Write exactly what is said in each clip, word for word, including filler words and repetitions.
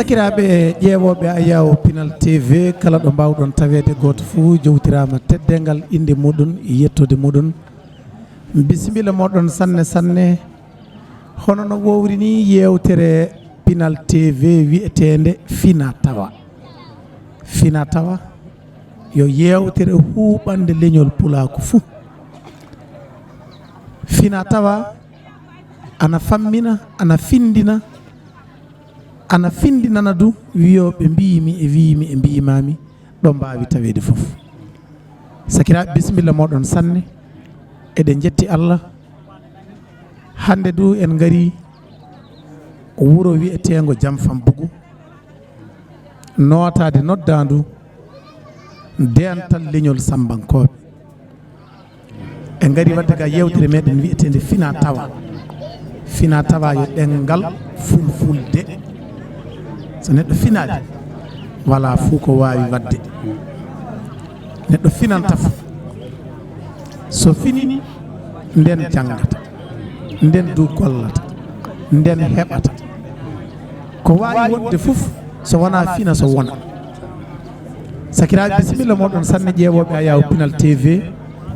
Sakiraaɓe ƴeewooɓe Ayaw Pinal T V, kala ɗo mbaawɗon taweede, gooto fuu jowtiraama teddeengal innde muuɗum, yettoode muuɗum. Bisimilla mooɗon sanne sanne. Hono no wowri ni yeewtere Pinal T V wi'eteende Fina Tawa. Fina Tawa yo yeewtere huuɓande leñol pulaaku fuu. Fina Tawa ana fammina, ana findina, ana findinana du wiyooɓe mbiimi e wiimi e mbiimaami ɗo mbaawi taweede fof. Sakiraaɓe, bisimilla mooɗon sanne. Eɗen njetti Allah. Hannde du en ngari wuro wi'eteengo Jamfambugu, nootaade noddaandu deental leñol Sammbankooɓe. En ngari waɗde ga yeewtere meɗen wi'eteende Fina Tawa. Fina Tawa yo ɗemngal Fulfulde. So neɗɗo finaali, walaa fuu ko waawi waɗde. Neɗɗo finanta fof. So fini, nden janngata, nden du gollata, nden heɓata. Ko waawi wonde fof, so wonaa fina, so wona. Sakiraaɓe, bisimilla mooɗon sanne ƴeewooɓe Ayaw Pinal T V.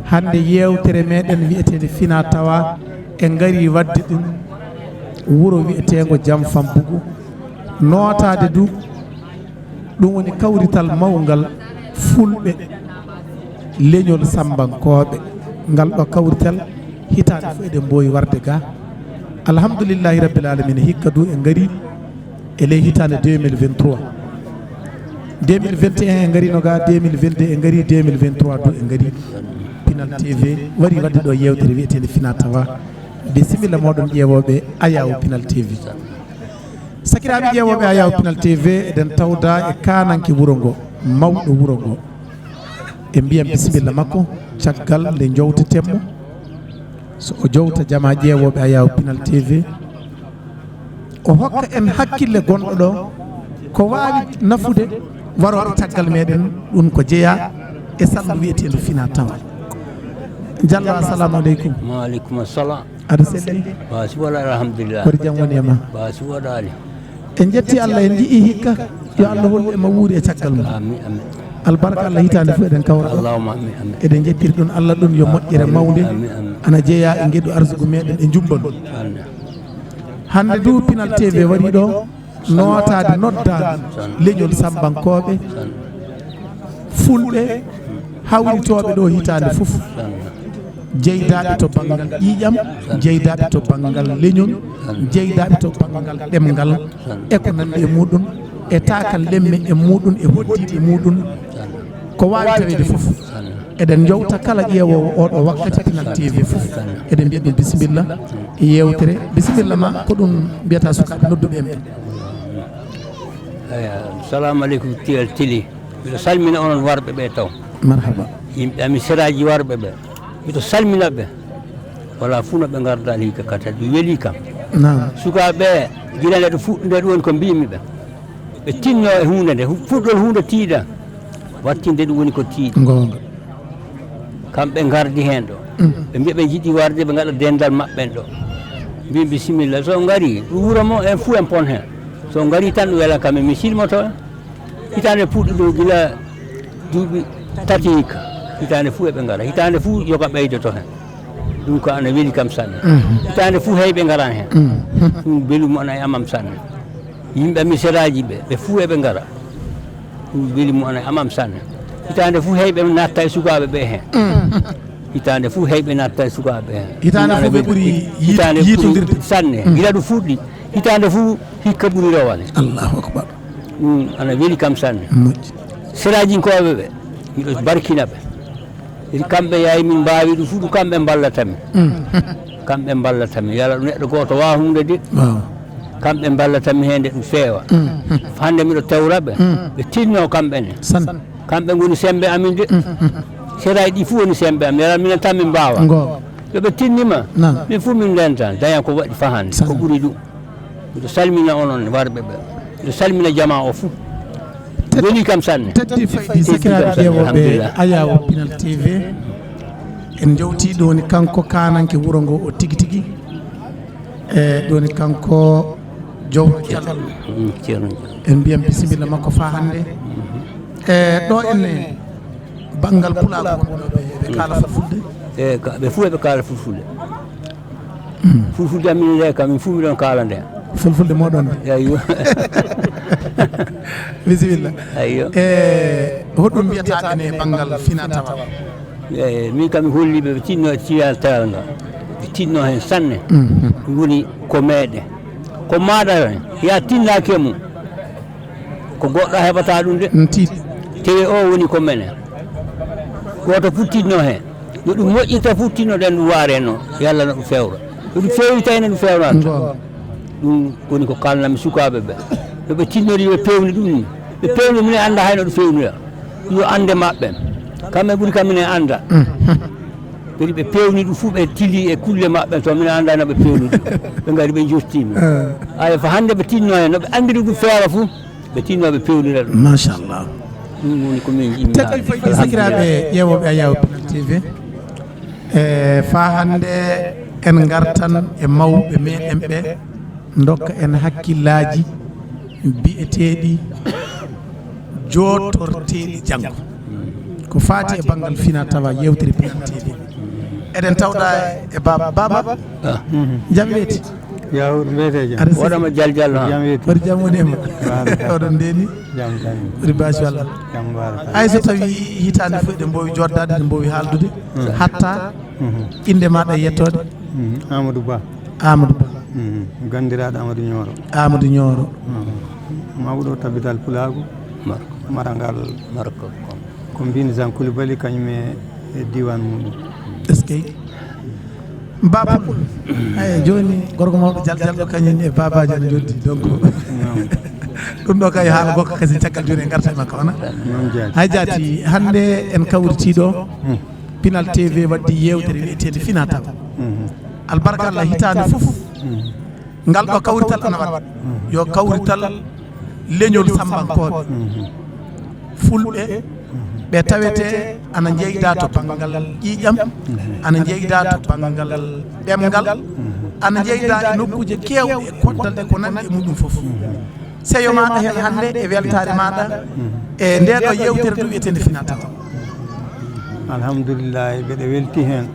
Hannde yeewtere meɗen wi'eteende Fina Tawa, en ngari waɗde ɗum wuro wi'eteengo Jamfambugu, nootaade du, ɗum woni kawrital mawngal fulɓe leñol Sammbankooɓe. Ngal ɗo kawrital, hitaande fof eɗen mboowi warde ga. Alhamdulillahi Rabbil Alamina, hikka du en ngari e ley hitaande deux mille vingt-trois. Deux mille vingt et un en ngarino ga, deux mille vingt-deux en ngari, deux mille vingt-trois du en ngari. Pinal T V wari waɗde ɗo yeewtere wi'eteende Fina Tawa. Bisimilla mooɗon ƴeewooɓe Ayaw Pinal T V. Sakiraaɓe ƴeewooɓe Ayaw Pinal T V, eɗen tawda e kaananke wuro ngo, mawɗo wuro ngo. En mbiyan bisimilla makko, caggal nde jowtetenmo. So o jowta jamaa ƴeewooɓe Ayaw Pinal T V, o hokka en hakkille gonɗo ɗo, ko waawi nafude warooɓe caggal meɗen, ɗum ko jeyaa e salndu wi'eteendu Fina Tawa. Jallo, assalamu aleykum. Wa aleykum assalam. Aɗa selli? Ba si wala, alhamdulillah. Kori jam woni e ma? Ba si wala ali. En jetti Allah, en ji'i hikka. Yo Allah hollu e ma wuuri e caggal mum. Amin, amin. Albarka Allah, hitaande fof eɗen kawra ɗo. Allahumma amin, amin. Eɗen jettiri ɗum Allah, ɗum yo moƴƴere mawnde. Amin, amin. Ana jeyaa e ngeɗu arsugu meɗen e njumbal. Amin. Hannde du Pinal T V wari ɗo nootaade noddaandu leñol Sammbankooɓe, fulɓe, hawritooɓe ɗo hitaande fof. Jeydaaɓe to banngal ƴiiƴam, jeydaaɓe to banngal leñol, jeydaaɓe to banngal ɗemngal, e ko nanndi e muuɗum, e taakallemme e muuɗum, e hoddiiɗi muuɗum, ko waawi taweede fof. Eɗen njowta kala ƴeewoowo oo ɗoo wakkati Pinal T V fof. Eɗen mbiya ɗum bisimilla e yeewtere. Bisimilla ma, ko ɗum mbiyata sukaaɓe nodduɓe en ɓe? Eey, salamu aleykum, T L Télé. Miɗo salmina onon warɓe ɓe taw. Marhaba. Yimɓe amin seraaji warɓe ɓe. Miɗo salmina ɓe. Wala fuu no ɓe ngardaali hikka kadi, mi welii kam. Naam. Sukaaɓe ɓe, gila nde ɗo fuɗɗi nde ɗum woni ko mbiimi ɓe. Ɓe tinno e huunde nde, hu-, fuɗɗol huunde tiiɗa. Wattinde ɗum woni ko tiiɗi. Goonga. Kamɓe ngardi heen ɗo. Mm. Ɓe mbiya ɓe njiɗi warde, ɓe ngaɗa denndal maɓɓe en ɗo. Mbiimi bisimilla, so ngari, ɗum wuro mo en fuu en pon heen. So ngari tan ɗum wela kam, mi silmoto. Hitaande fuɗɗi ɗo gila duuɓi tati hikka. Hitaande fuu eɓe ngara. Hitaande fuu yoga ɓeydoto heen. Ɗum ko ana weli kam sanne. Mhm. Hitaande fuu heyɓe ngaran heen. Mhm. Ɗum weli mo ana e amam sanne. Yimɓe amin seraaji ɓe, ɓe fuu eɓe ngara. Ɗum weli mo ana e amam sanne. Hitaande fuu heyɓe natta e sukaaɓe ɓe heen. Mhm. Hitaande fuu heyɓe natta e sukaaɓe heen. Hitaande fuu ɓe ɓuri yiit-, hitaande ɓuri yiitondirde sanne. Mhm. Gila ɗum fuɗɗi. Hitaande fuu hikka ɓuri rewande. Allahu akbar. Ɗum ana weli kam sanne. Moƴƴi. Seraajinkooɓe ɓe, miɗo barkina ɓe. Iri kamɓe yaay min mbaawi ɗum fuu, ɗum kamɓe mballata min. Mm. Kamɓe mballata min. Yala ɗum neɗɗo gooto waawa huunde de. Waaw. Kamɓe mballata min heen de ɗum feewa. Mm. Hannde miɗo tewra ɓe. Mm. Ɓe tinno kamɓe ne. San. Kamɓe ngoni semmbe amin de. Mm. Seraaji ɗi fuu woni semmbe amin. Yala minen tan min mbaawa. Ngo. Yo ɓe tinni ma. Naam. Min fuu min ndenta. Daña ko waɗi fahande. San. Ko ɓuri ɗum. Miɗo salmina onon warɓe ɓe. Miɗo salmina jamaa o fuu. Ted-, weli kam sanne. Teddi faydi. Teddi kam sakiraaɓe sanne, ƴeewooɓe alhamdulillah. Ayaw Pinal T V. En njowtii ɗo woni kanko kaananke wuro ngo o tigi tigi. E ɗo woni kanko Jowro Jalal. Mm, Ceerno Jalal. En mbiyam bisimilla makko faa hannde. E ɗo enne banngal pulaagu wonɓe ɓe kaala fulfulde. E ka- ɓe fof eɓe kaala fulfulde. Fulfulde amin nde kam min fof miɗon kaala nde. Fulfulde moɗon nde. Eyyo. Bisimilla. Eyyo. E hoɗum mbiyata ene banngal fina tawa? E min kam mi holli ɓe ɓe tinno e tiyal tawal ngal. Ɓe tinno heen sanne. Ɗum woni ko meeɗen. Ko maaɗa heen ya tinnaaki e mum. Ko goɗɗo heɓata ɗum de. Nti. Tewe o woni ko menen. Gooto fof tinno heen. No ɗum moƴƴirta fof tinnoɗen ɗum waare no yalla no ɗum fewra. No ɗum fewri tawi no ɗum fewrata. Ɗum woni ko kalnami sukaaɓe ɓe. No ɓe tinnori ɓe pewni ɗum ni. Ɓe pewni minen annda hay no ɗum fewnira. Yo annde maɓɓe. Kamɓe ɓuri kam minen annda. Kadi ɓe pewni ɗum fof ɓe tili e kulle maɓɓe to minen annda no ɓe pewni ɗum. Ɓe ngari ɓe jostimi. Aya fa hannde ɓe tinno heen no ɓe anndiri ɗum feera fof. Ɓe tinno ɓe pewnira ɗum. Machallah. Ɗum woni ko min yimɓe. Tati fayi sakiraaɓe ƴeewooɓe Ayaw Pinal T V. E faa hannde en ngartan e mawɓe meɗen ɓe ndokka en hakkillaaji biyeteeɗi jootorteeɗi janngo. Ko faati e banngal fina tawa yewtere Pinal T V. Eɗen tawda e baaba. Baaba, jam weeti? Yawur mbete jam. Aɗa sigi? Waɗama jal jal no. Jam weeti. Mbaɗi jam woni e ma. Oɗon ndeni? Jam tan. Mbaɗi basi walla? Jam mbaɗa tan. Hay so tawi hitaande fof eɗen mboowi jooɗdaade, eɗen mboowi haaldude. Hatta innde maɗa e yettoode. Amadou Ba. Amadou Ba. Ganndiraaɗo Amadou Ñooro. Amadou Ñooro. Mawɗo tabital pulaagu. Marangal. Ko mbin Jean Koulibaly kañum e e diiwaan muɗum. Est-ce que? Ba Pul. Ay, jooni gorko mawɗo jal jalɗo kañum e baabaajo ne joddi. Donc, ɗum ɗo kay haala gokka kasi caggal jooni e ngarta e makko ona. Noon jaati. Hay jaati, hannde en kawritii ɗo. Pinal T V waddi yeewtere wiyeteende Fina Tawa. Albarka Allah hitaande fof. Ngal ɗo kawrital ana waɗa. Yo kawrital leñol Sammbankooɓe. Fulɓe ɓe tawete ana njeyda to banngal ƴiiƴam, ana njeyda to banngal ɗemngal, ana njeyda e nokkuuje keewɗe e koddal e ko nanndi e muɗum fof. Seyo maɗa heen hannde e weltaare maɗa e nde ɗo yeewtere ndu wiyeteende Fina Tawa. Alhamdulillahi, mbeɗa welti heen.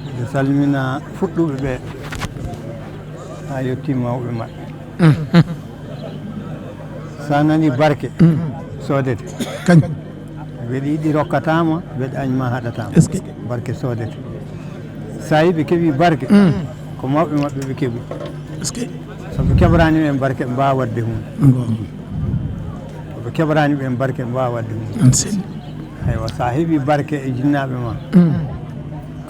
Mbeɗa salmina fuɗɗuɓe ɓe haa yetti mawɓe maɓɓe. Sa nani barke soodete. Kañ. Mbeɗa yiɗi rokkatama, mbeɗa añ ma haɗatama. Est-ce que? Barke soodete. Sa yi ɓe keɓi barke, ko mawɓe maɓɓe ɓe keɓi. Est-ce que? So ɓe keɓrani ɓen barke, ɓe mbawa wadde hunde. Ngoo. So ɓe keɓrani ɓen barke, ɓe mbawa wadde hunde. An seli. Aywa, sa heɓi barke e jinnaɓe ma,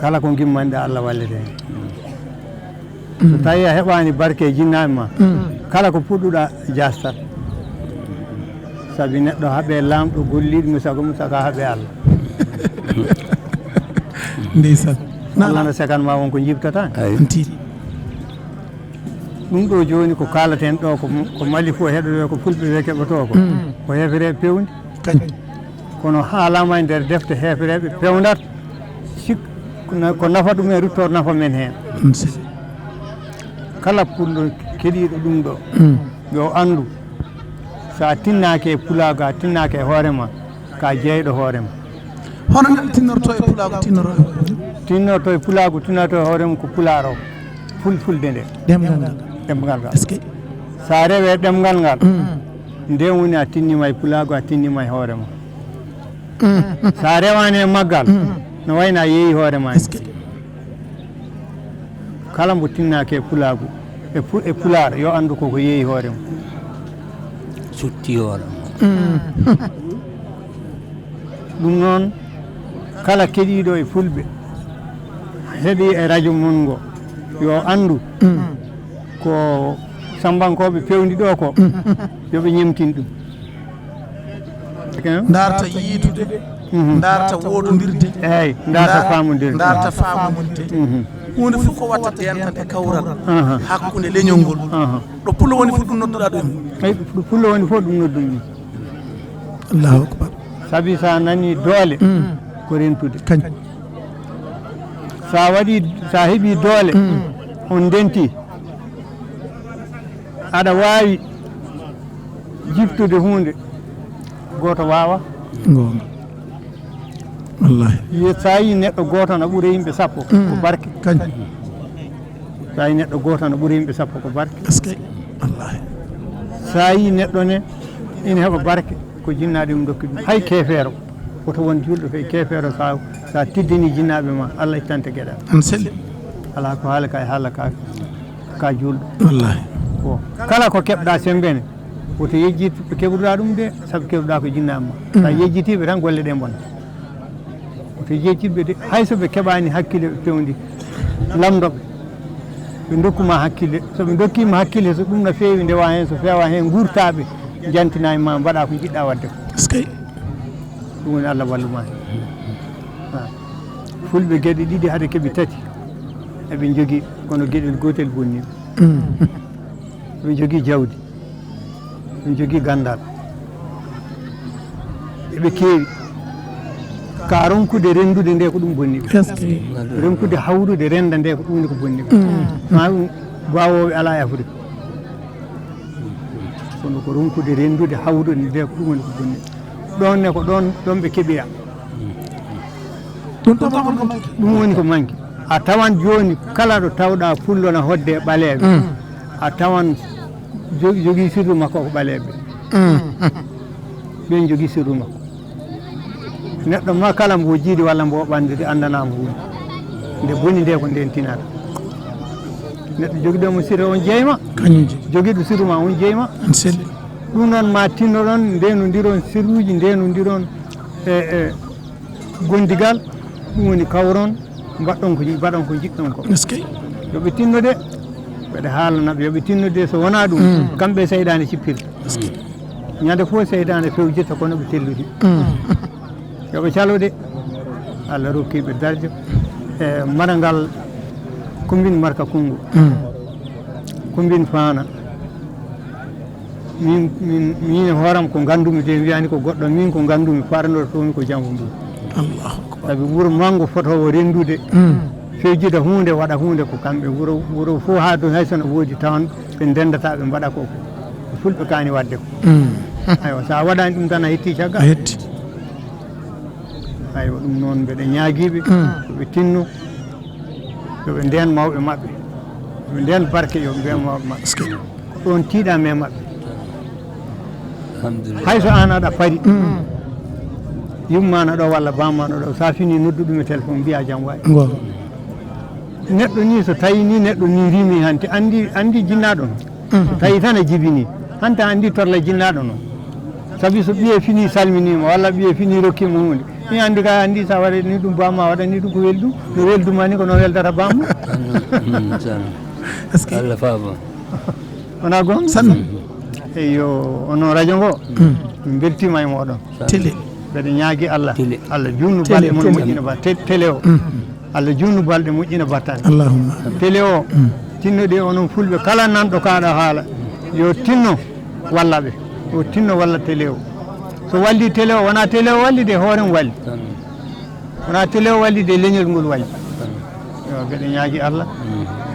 kala ko gimmanɗa, Allah wallete hen. So tawi a heɓani barke e jinnaɓe ma, kala ko puɗɗuɗa jastat. Sabi neɗɗo haaɓe lamɗo, golliɗo mo sago mum, saka haaɓe Allah. Ndeysaan. Allah no sekan ma won ko jibtata. Ay. Anti. Ɗum ɗo joni ko kalaten ɗo ko, ko Mali fof heɗoto, ko fulɓe ɓe keɓoto ko. Ko hefereɓe pewndi. Kañ. Kono haalama e nder defte hefereɓe pewndat, sik ko na-, ko nafa ɗum en ruttor nafa men hen. Kala pullo keɗiɗo ɗum ɗo, yo andu, sa tinnake e pulago, a tinnake e hoore ma, ka jeyɗo hoore ma. Hono neɗɗo tinnorto e pulago, tinnoro e hoore mum? Tinnorto e pulago, tinnorto e hoore mum ko pulaar o, fulfulde nde. Ɗemngal ngal. Ɗemngal ngal. Est-ce que? Sa rewe ɗemngal ngal, nden woni a tinnima e pulago, a tinnima e hoore ma. Sa rewani e maggal, no wayno a yeeyi hoore ma. Est-ce que? Kala mbo tinnake e pulagu, e pu-, e pulaar, yo andu koko yeeyi hoore mum. Sutti hoore mum. Ɗum noon, kala keɗiɗo e fulɓe, heɗi e radio mon ngo, yo andu ko Sammbankooɓe pewndi ɗo ko, yo ɓe ñemtin ɗum. Ndaarta yiidude, ndaarta woodondirde. Eey, ndaarta faamondirde. Ndaarta faamondirde. Huunde fof ko watta dental e kawral hakkunde leñol ngol. Ɗo pullo woni fof ɗum nodduɗa ɗum. Eey, ɗo pullo woni fof ɗum nodduɗa ɗum. Allahu akbar. Sabi sa nani doole, ko rentude. Kañ. Sa waɗi, sa heɓi doole, on ndenti. Aɗa waawi Jiftude huunde gooto waawa. Goonga. Wallahi. Ye-, so a yii neɗɗo gooto na ɓura yimɓe sappo, ko barke. Kañ. So a yii neɗɗo gooto na ɓura yimɓe sappo, ko barke. Est-ce que? Wallahi. So a yii neɗɗo ne ina heɓa barke, ko jinnaaɓe mum ndokki ɗum. Hay keefeero, woto won juulɗo fey keefeero, so a, so a teddini jinnaaɓe ma, Allah ittante geɗal. An selli. Alaa ko haala ka e haala ka, ka juulɗo. Wallahi. Ko kala ko keɓɗa semmbene, woto yejjit ɓe keɓruɗa ɗum de, sabu keɓruɗa ko jinnaaɓe ma. So a yejjitiiɓe tan, golle ɗe mbonta. Woto yejjit ɓe de, hay so ɓe keɓaani hakkille, ɓe pewndi, lamndo ɓe. Ɓe ndokku ma hakkille. So ɓe ndokkiima hakkille, so ɗum na feewi, ndewa heen, so feewa heen, nguurta ɓe, njantina e ma, mbaɗa ko njiɗɗa waɗde ko. Est-ce que? Ɗum woni Allah wallu ma heen. Ha. Fulɓe geɗe ɗiɗi hade keɓi tati. Eɓe njogii, kono geɗel gootel bonni ɓe. Mm. Eɓe njogii jawdi. Eɓe njogii ganndal. Eɓe keewi. Ka ronkude renndude nde, ko ɗum bonni ɓe. Est-ce que? Ronkude hawrude rennda nde, ko ɗum woni ko bonni ɓe. Mm. Ma ɗum baawooɓe alaa e Afrik. Kono ko ronkude renndude hawrude nde, ko ɗum woni ko bonni ɓe. Ɗoon ne, ko ɗoon, ɗoon ɓe keɓira. Ɗum tan woni ko manki. Ɗum woni ko manki. A tawan jooni kala ɗo tawɗa pullo na hodde e ɓaleeɓe. Mm. A tawan jo-, jogii sirru makko ko ɓaleeɓe. Mm. Ɓen jogii sirru makko. Neɗɗo ma kala mbo jiidi walla mbo ɓanndiri anndanaama huunde. Nde boni nde ko nden tinata. Neɗɗo jogiiɗo mo sirru on jeyma. Kañum je. Jogiiɗo sirru ma on jeyma. An selli. Ɗum noon ma tinnoɗon, ndenondiron sirruuji, ndenondiron e, e gondigal, ɗum woni kawron, mbaɗɗon ko, mbaɗon ko njiɗɗon ko. Est-ce que? Yo ɓe tinno de, mbeɗa haalana ɓe, yo ɓe tinno de, so wonaa ɗum, mm, kamɓe seyɗaane cippirta. Est-ce que? Ñande fof seyɗaane fewjirta, kono ɓe tellude. Mm. Yo ɓe calo de, Allah rokki ɓe darjo. E mara ngal, Kumbin Marka Kunngo. Mm. Kumbin Faana. Min, min, min e hooram ko nganndumi de, mi wiyaani ko goɗɗo, min ko nganndumi, farandoto toon ko janngo ndu. Allahu akbar. Sabi wuro manngo fotoowo renndude, mm, fewjida huunde, waɗa huunde, ko kamɓe. Wuro, wuro fof haa ɗum, hay so no woodi, tawan ɓe ndenndata, ɓe mbaɗa ko, ko fulɓe kaani waɗde ko. Mm. Aywa, so a waɗaani ɗum tan, a hetti caggal. A hetti. Aywa, ɗum noon mbeɗa ñaagiiɓe, mm, ko ɓe tinno, yo ɓe ndeen mawɓe maɓɓe, yo ɓe ndeen barke, yo ɓe ndeen mawɓe maɓɓe. Est-ce que? Ko ɗoon tiiɗa me maɓɓe. Alhamdulillah. Hay so aan aɗa fari, mm, yumma na ɗo walla bamma na ɗo, so a fini noddu ɗum e téléphone, mbiya jam waay. Ngol. Neɗɗo ni, so tawi ni neɗɗo ni rimi hannde, anndi, anndi jinnaaɗo no. Mm. So tawi tan a jibini, hannde anndi torla jinnaaɗo no. Sabi so ɓiye fini salminiima, walla ɓiye fini rokkiima huunde, mi anndi ka, anndi so a waɗani ɗum bamma, a waɗani ɗum ko weldu, no welduma ni ko no weldata bamma. Mm, sano. Est-ce que Allah faabo. Wonaa goonga? Sanne. Eyyo, onon radio ngo, mm, min mbeltiima e mooɗon. Télé. Mbeɗa ñaagi Allah, télé, Allah juutnu, télé, balɗe mon, télé, moƴƴina ba-, te-, télé o. Mm. Allah juutnu balɗe, moƴƴina battane. Allahumma. Télé o, mm, tinnoɗe onon fulɓe, kala nanɗo kaaɗa haala, yo tinno walla ɓe. Yo tinno walla télé o. So walli télé o, wonaa télé o walli de, hoore mum walli. Wonaa télé o walli de, leñol ngol walli. Yo, mbeɗa ñaagi Allah,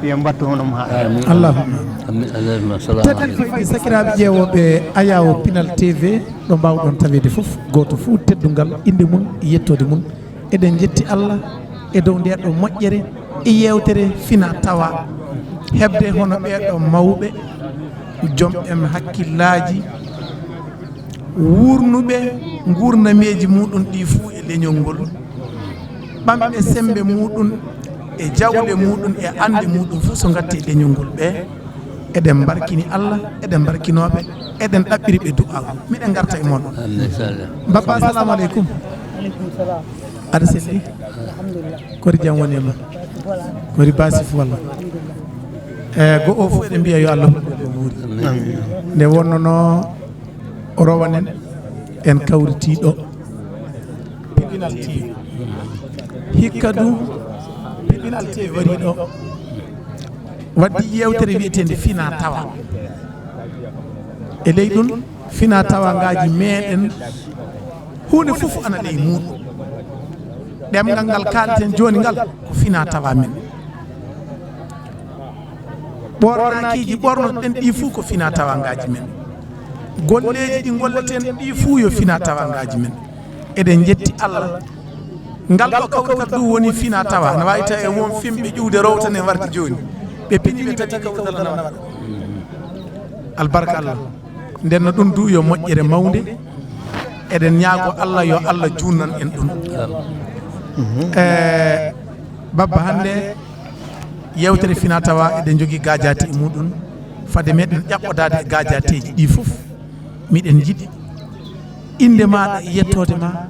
yo mbattu hono mo haa. Amin. Allahumma. Amin. Allahumma salli ala. Tedduɓe sakiraaɓe ƴeewooɓe Ayawo Pinal T V, ɗo mbaawɗon taweede fof, gooto fof teddungal, innde mum, yettoode mum. Eɗen njetti Allah e dow ndee ɗo moƴƴere e yeewtere fina tawa, heɓde hono ɓee ɗo mawɓe, joom en hakkillaaji, wuurnuɓe nguurnameeji muɗum ɗi fuu e leñol ngol, ɓamɓe semmbe muɗum e jawle muɗum e annde muɗum fof so ngatti e leñol ngol ɓe. Eɗen mbarkini Allah, eɗen mbarkinooɓe, eɗen ɗaɓɓiri ɓe du'aawu. Miɗen ngarta e mooɗon. Amin, inchallah. Baba, assalamu aleykum. Aleykum salam. Aɗa selli? Alhamdulillah. Kori jam woni e ma? Voilà. Kori basi fu walla? Alhamdulillah. E go o fof eɗen mbiya yo Allah huɓɓu mo wuuri. Amin. Nde wonnoo o rowanen en kawritii ɗo. Pinal T V. Hikka du Pinal T V warii ɗo. Waddi yeewtere wiyeteende fina tawa. E ley ɗum, fina tawangaaji meɗen, huunde fof ana ley muuɗum. Ɗemngal ngal kaalten jooni ngal, ko fina tawa men. Ɓornakiiji ɓornoɗen ɗi fof ko fina tawangaaji men. Golleeji ɗi ngolleten ɗi fuu yo fina tawangaaji men. Eɗen njetti Allah. Ngal ɗo kawrital ɗum woni fina tawa. Na waawi tawi e won fimɓe ƴuwde rowtane warde jooni. Ɓe pini ɓe tati kawrital ana waɗa. Albarka Allah. Nden no ɗum du yo moƴƴere mawnde. Eɗen ñaago Allah yo Allah juunnan en ɗum. Eh, Babba, hannde yewtere fina tawa eɗen jogii gaajaati e muɗum. Fade meɗen ƴaɓɓodaade e gaajaateeji ɗi fof. Miɗen njiɗi innde maaɗa e yettoode ma,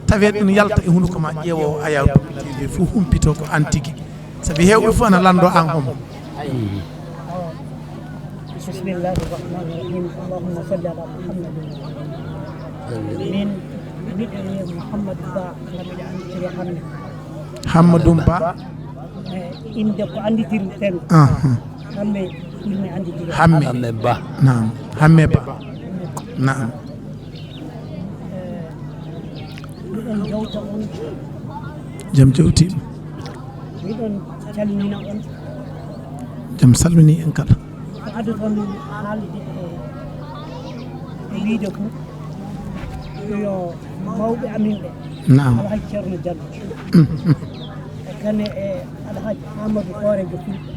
tawee ɗum yalta e hunuko ma, ƴeewoowo Ayaawo People T V fof humpito ko aan tigi. Sabi heewɓe fof ana lanndoo aan homo. بسم الله الرحمن الرحيم. اللهم صل على محمد. Min, miɗo wiyee Mouhamadou Ba, no miɗo annditiri Hamme. Hammadou Ba. Eh, innde ko annditirten. Hamme ɓurmi annditirde. Hamme. Hamme Ba. Naam. Hamme Ba. Naam. Miɗon jowta on. Jam jowtiima. Miɗon calmina on. Jam salmini en kala. Ko adoton haalde e, e wiide ko yo mawɓe amin ɓe. Naam. Alhaji Ceerno Jallo. E kane e Alhaji Amadou Hooreejo Fulɓe.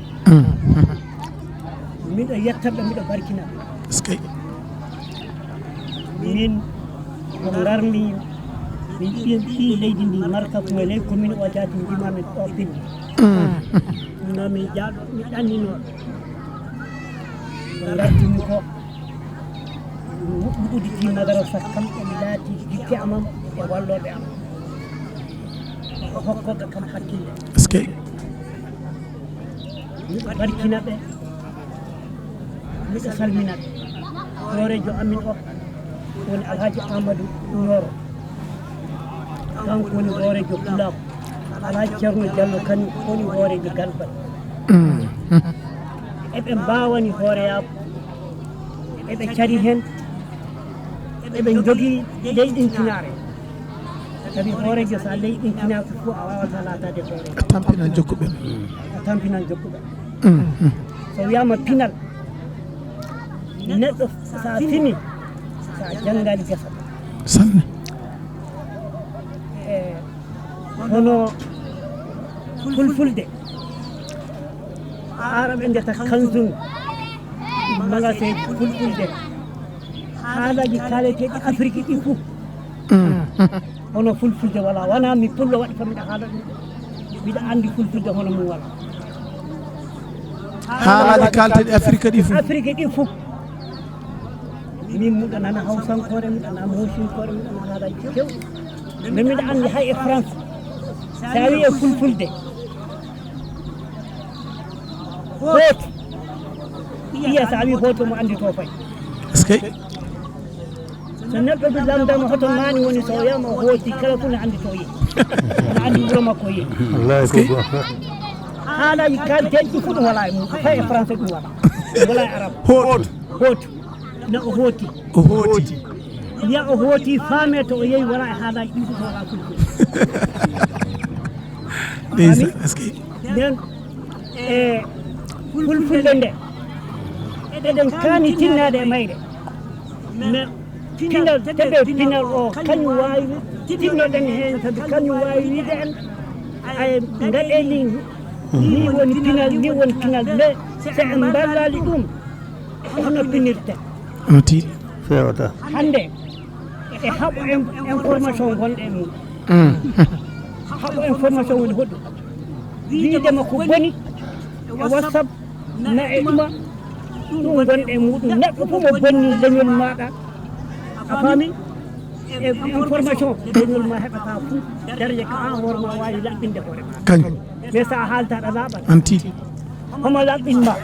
Miɗo yetta ɓe, miɗo barkina ɓe. Eskey. Min ko ngarmi min ɓiyen ɓii leydi ndi marka ko e ley commune o jaati ndima min ɗo pindi. No min jaaɗo mi ɗanninooɓe. Ko ngartumi ko mi udditi madarasa kam e mi laati jikke amam e wallooɓe am. Ko hokkooɓe kam hakkille. Eskey. Miɗo barkina ɓe. Miɗo salmina ɓe. Hooreejo amin o woni Alhaji Amadou Nioro. Kanko woni hooreejo Pulaaku. Alhaji Ceerno Jallo kañum woni hooreejo Galbal. Eɓe mbaawani hooreyaaku. Eɓe cari heen. Eɓe njogii leyɗintinaare. Sabi hooreejo so a leyɗintinaaki fof a waawataa laataade hooreejo. A tampinan jokkuɓe. A tampinan jokkuɓe. So wiyaama pinal, neɗɗo so a fini, so a janngaani gasa. Sanne. E hono fulfulde, aaraɓe mbiyata kansun, magasin fulfulde. Haalaaji kaaleteeɗi Afiriki ɗi fof. Hono fulfulde wala. Wona mi pullo waɗi ko miɗa haala ɗum. Miɗa anndi fulfulde hono mum wala. Haalaaji kaalteeɗi Afirika ɗi fof. Afirika ɗi fof. Min miɗa nana hawsankoore, miɗa nana moosinkore, miɗa nana haalaaji kewɗi. Nde miɗa anndi hay e France. So a wiyii fulfulde. Hooti. Ɓiya so a wii hooti omo anndi to fayi. Eskey. So neɗɗo du lamndama hoto maani woni so o yama o hooti kala fof ne anndi to yehi. Ne anndi wuro makko yehi. Haalaaji kaalteeɗi ɗi fof ɗum wala e mum. Hay e français ɗum wala. Wala e arabe. Hooti. Hooti. Ne o hooti. O hooti. Wiya o hooti faame to o yehi wala e haalaaji ɗi fof wala fulfulde. Ndeysan, eskey. Nden e fulfulde nde eɗen kaani tinnaade e mayre. Mais pinal, teɓe pinal o kañum waawi tinnoɗen heen sabi kañum waawi wiide en ay ngaɗe ni, ni woni pinal, ni woni pinal. Mais so en mballaali ɗum hono pinirte. No tiiɗi. Fewata. Hannde e haɓo information gonɗe e mum. Haɓo information woni hoɗum? Wiidema ko boni e WhatsApp na e ɗuma ɗum gonɗe e muɗum. Neɗɗo fof mo bonni leñol maɗa, a faami? E information leñol ma heɓata fof. Daraja ka an hoore ma wawi laɓɓinde hoore ma. Kañ. Mais sa haalta ɗa laaɓat. Anti. Homo laɓɓinma?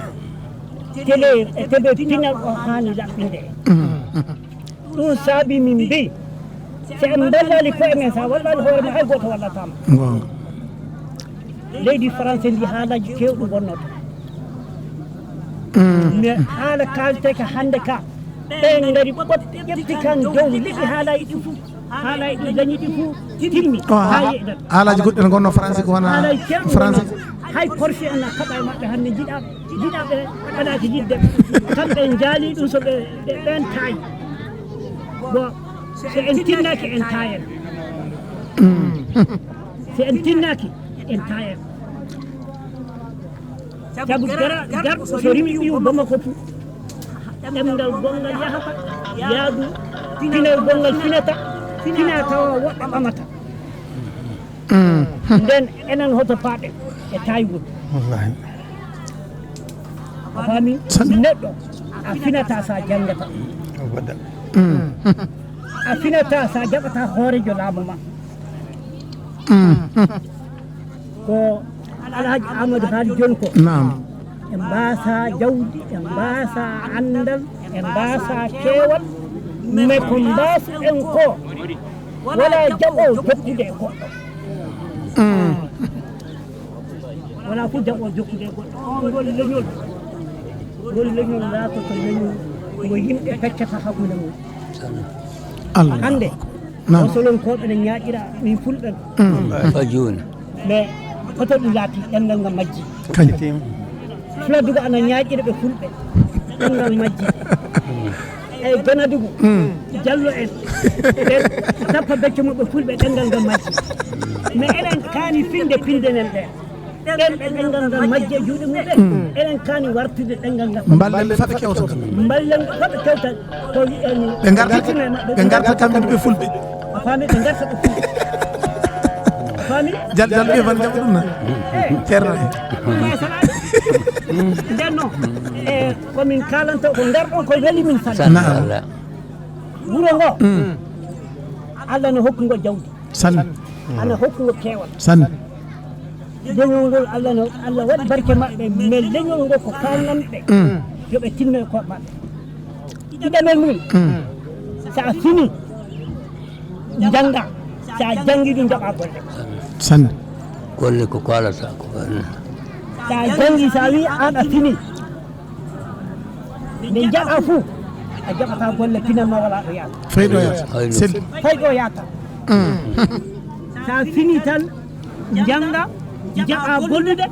Télé e télé pinal o haani laɓɓinde. Ɗum saabi min mbi, so en mballali koye men, sa wallali hoore ma, hay gooto wallatama. Leydi Faranse ndi haalaaji kewɗi wonnota. Mais haala kaalteke hannde ka, ɓe ngari ɓot ƴetti kan dow liɗɗi haalaaji ɗi fof. Haalaaji ɗi dañi ɗi fof timmi. Haa yeɗan. Haalaaji goɗɗi ne ngonno Faranse ko wona Faranse. Hay Korsi en a kaɓa e maɓɓe hannde jiɗa jiɗa ɓe waɗaki jiɗde. Kamɓe jaali ɗum so ɓe ɓen taayi. Bon, so en tinnaaki, en taayan. So en tinnaaki, en taayan. Sabu gara-, garɗo so rimi ɓiyu Bamako fu, ɗemngal gonngal yahata, yaadu, pinal gonngal finata, fina tawa woɗɓe ɓamata. Nden enen hoto paaɗen e taygol. Wallahi. A faami? Neɗɗo a finata sa janngata. Abada. A finata sa jaɓata hooreejo laamu ma. Ko Alhaji Amadou haali jooni ko. Naam. En mbaasa jawdi, en mbaasa anndal, en mbaasa keewal, mais ko mbaasu-ɗen ko wala jaɓo jokkude e goɗɗo. Wala fof jaɓo jokkude e goɗɗo. Ngol leñol, ngol leñol laatoto leñol ngo yimɓe peccata hakkunde mum. Allah. Hannde, naam. Osolonkooɓe ne ñaaƴira min fulɓe. Fa jooni. Mais hoto ɗum laati ɗemngal ngal majji. Kañ. Fuladugu ana ñaaƴira ɓe fulɓe. Ɗemngal majji. Eyi, Ganadugu. Jallo en. Ɓe tappa becce muɓɓe fulɓe ɗemngal ngal majji. Mais eɗen kaani finde pindenen ɗe. Ɗen ɓe ɗemngal ngal majji e juuɗe muɓɓe. Eɗen kaani wartude ɗemngal ngal. Mballen faɓe kewtal. Mballen faɓe kewtal. Ko wi'en ɓe ngartata, ɓe ngarta kamɓe ɓe fulɓe. A faami, ɓe ngarta ɓe fulɓe. A faami? Jal-, jal ɓe fan jaɓa ɗum na. Ceerno. Nden no, e, ko min kaalanto, ko ngarɗon ko weli min sanne. Naam. Wuro ngo, Allah no hokku ngo jawdi. Sanne. Ana hokku ngo keewal. Sanne. Leñol ngol, Allah no, Allah waɗi barke maɓɓe, mais leñol ngol ko kaananɓe. Yo ɓe tinno e koɓe maɓɓe. Ɗiɗaɓel mum, so a fini, njannga. So a janngi ɗum, jaɓa golle. Sanne. Golle ko kaalata ko golle. So a janngi, so a wi aan a fini, nde njaɓa fuu, a jaɓata golle, pinal ma wala ɗo yaata. Fay ɗo yaata. Sel. Fay ɗo yaata. So a fini tan, njannga, jaɓa gollude.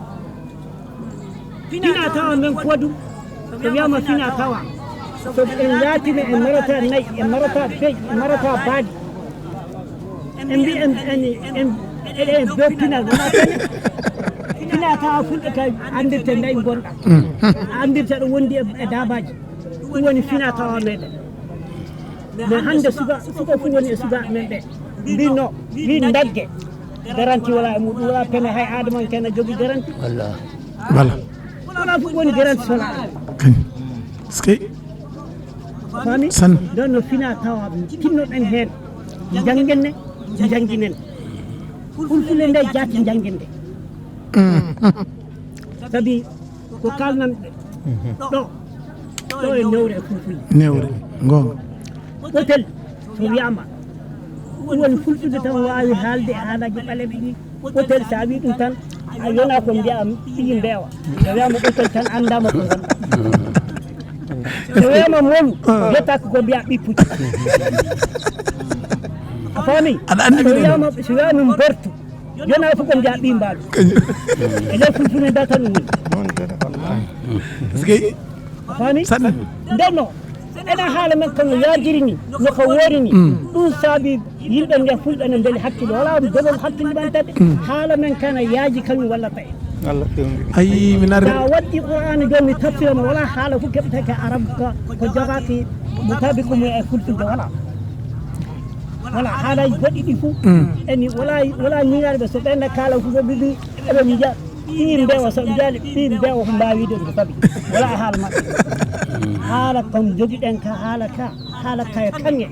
Fina tawa men kuwadu, so wiyama fina tawa. So en laatino e marata nayi, e marata beyi, e marata baali. En mbi en, en, en, eɗen dow pinal, wona kadi. Fina tawa fulɓe kay andirte nayi gonɗa. Andirta ɗo wondi e, e daabaaji. Ɗum woni fina tawa meɗen. Mais hannde suka, suka fof woni e sukaaɓe men ɓe. Mbinno, wi ndagge. Garanti wala e muɗum, wala pene hay Adama en kena jogi garanti. Walla. Wala fof woni garanti sola. Kañ. Ski. Fami? San. Nden no fina tawa tinnoɗen heen. Janngen ne, jannginen. Fulfulde nde jaati jannginde. Sabi ko kalnan ɓe. Ɗo. Ɗo e newre e fulfulde. Newre. Goonga. Otel, so wiyama, ɗum woni fulfulde tan waawi haalde e haalaji ɓaleɓe ɗi. Otel, so a wi ɗum tan, a yona ko mbiya ɓiyi mbeewa. So wiyama otel tan, anndama ko ngonɗa. So wiyama molu, yettaka ko mbiya ɓippuji. A faami? Aɗa anndi so minen wiyama, so wiyama mbortu, yona fof ko mbiya ɓiyi mbaalu. E nder fulfulde nda tan ɗum woni. Parce que A faami? Sanne. Nden no, enen haala men kono yaajiri ni, no ko woori ni. Ɗum saabi yimɓe mbiya fulɓe ne mbeli hakkille. Wala dolol hakkille ɓantade. Haala men kana yaaji kañum walla tawi. Allah fewndi. Ayi, mi nare. Sa waddi Qur'aani ɗo mi tafsira mo, wala haala fof keɓetake Arab ko, ko jogaaki mo tabi ko mo e fulfulde wala. Wala haalaaji goɗɗi ɗi fof. Eni wala, wala ñiŋaade ɓe so ɓen kaala fof ɓe mbi eɓe mbiya ɓiyi mbeewa so ɓe mbiyaani ɓiyi mbeewa ko mbaawi ɗum ko sabi. Wala e haala maɓɓe. Haala kam jogiɗen ka haala ka, haala ka e kaŋŋe.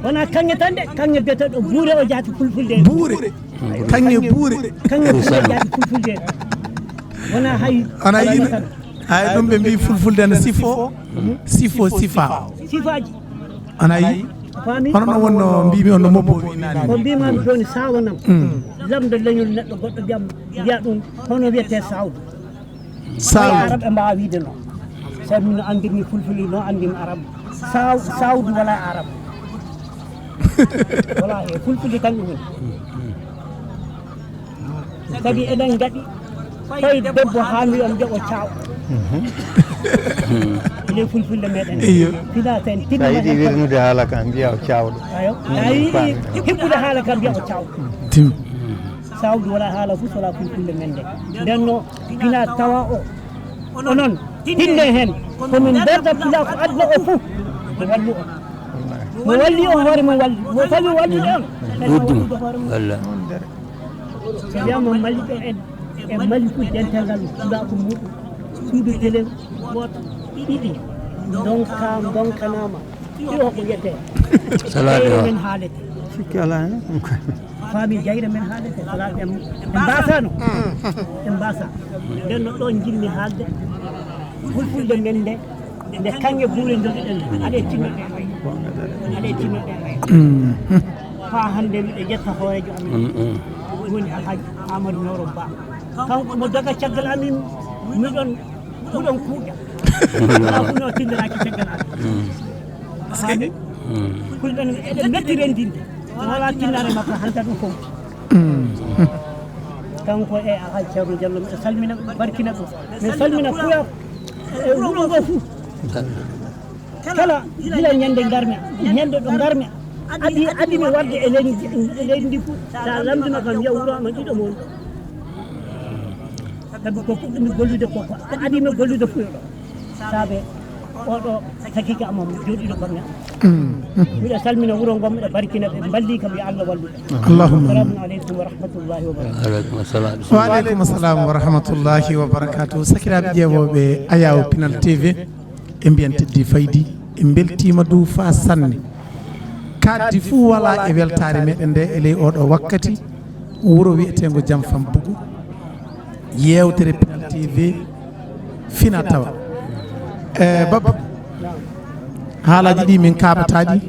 Wona kaŋŋe tan de, kaŋŋe biyeteeɗo buure o jaati fulfulde. Buure. Kaŋŋe buure. Kaŋŋe buure jaati fulfulde. Wona hay. Ana yiɗi. Hay ɗum ɓe mbi fulfulde no sifo, sifo, sifa. Sifaaji. Ana yi? A faami? Hono no wonno mbimi on no mobbo wi nani. Ko mbimami joni sawanam. Lamdo leñol neɗɗo goɗɗo mbiyam, mbiya ɗum hono wiyete sawdu. Sawdu. Arabe mbawa wiide no. Sabi no andirmi fulfuli no andirmi arabe. Saw-, sawdu wala arabe. Wala e fulfuli tan ɗum woni. Kadi eɗen ngaɗi fay debbo haa mi on jaɓo caaw. E fulfulde meɗen. Iyo. Fida sen. Sa yiɗi wirnude haala ka, mbiya o cawɗo. Ayo. Sa yiɗi hibbude haala ka, mbiya o cawɗo. Tim. Sawdu wala haala fof, wala fulfulde men nde. Nden no, ina tawa o. Onon, tinde hen. Ko min mberda pila ko aduna o fof. Ko wallu o. Mo walli o hoore mo walli. Mo tawi wallude on. Guddum. Walla. So wiyama Mali ɗo en, e Mali fof dental ngal suuɗaɓe muɗum. Suudu tele goto, ɗiɗi, donka, donkanama. Ɗiɗo ko yette. Salaɓe o. Men haalete. Sikki ala hen. Faami jayre men haalete. Salaɓe en, en mbasano. En mbasa. Nden no ɗon jinmi haalde. Fulfulde men nde. Nde kanŋe buure njogiɗen, aɗa e tinno ɓe ay. Aɗa e tinno ɓe ay. Faa hannde miɗo yetta hooreejo amen. Woni Alhaji Amadou Noro Ba. Kanko mo daga caggal amin, miɗon, miɗon kuuƴa. Wala ko no tindiraaki caggal amin. Faami? Kulɓe no eɗen metti renndinde. Wala tinnaare makko hanta ɗum fof. Kanko e Alhaji Ceerno Jallo, miɗo salmina, barkina ɗum. Miɗo salmina Pulaar e wuro ngo fof. Kala gila ñande ngarmi, ñande ɗo ngarmi, adi, adi mi warde e leydi, e leydi ndi fof. Sa lamndima kam, wiya wuro amen ɗiɗo mon. Sabu ko puɗɗumi gollude ko, ko adi mi gollude fof ɗo. Saabe oɗo haqiqa amam jooɗiɗo kam ne. Miɗo salmina wuro ngo, miɗo barkina ɓe, mballi kam, yo Allah wallu ɓe. Allahumma. Assalamu aleykum wa rahmatullahi wa barakatuh. Aleykum assalam. Wa aleykum assalam wa rahmatullahi wa barakatuh. Sakiraaɓe ƴeewooɓe Ayaw Pinal T V, e mbiyen teddi faydi, e mbeltiima dow faa sanne. Kaddi fuu walaa e weltaare meɗen nde e ley oɗo wakkati, wuro wi'eteengo Jam Fam Bugu. Yeewtere Pinal T V fina tawa. E, Baba, haalaaji ɗi min kaaɓataa ɗi,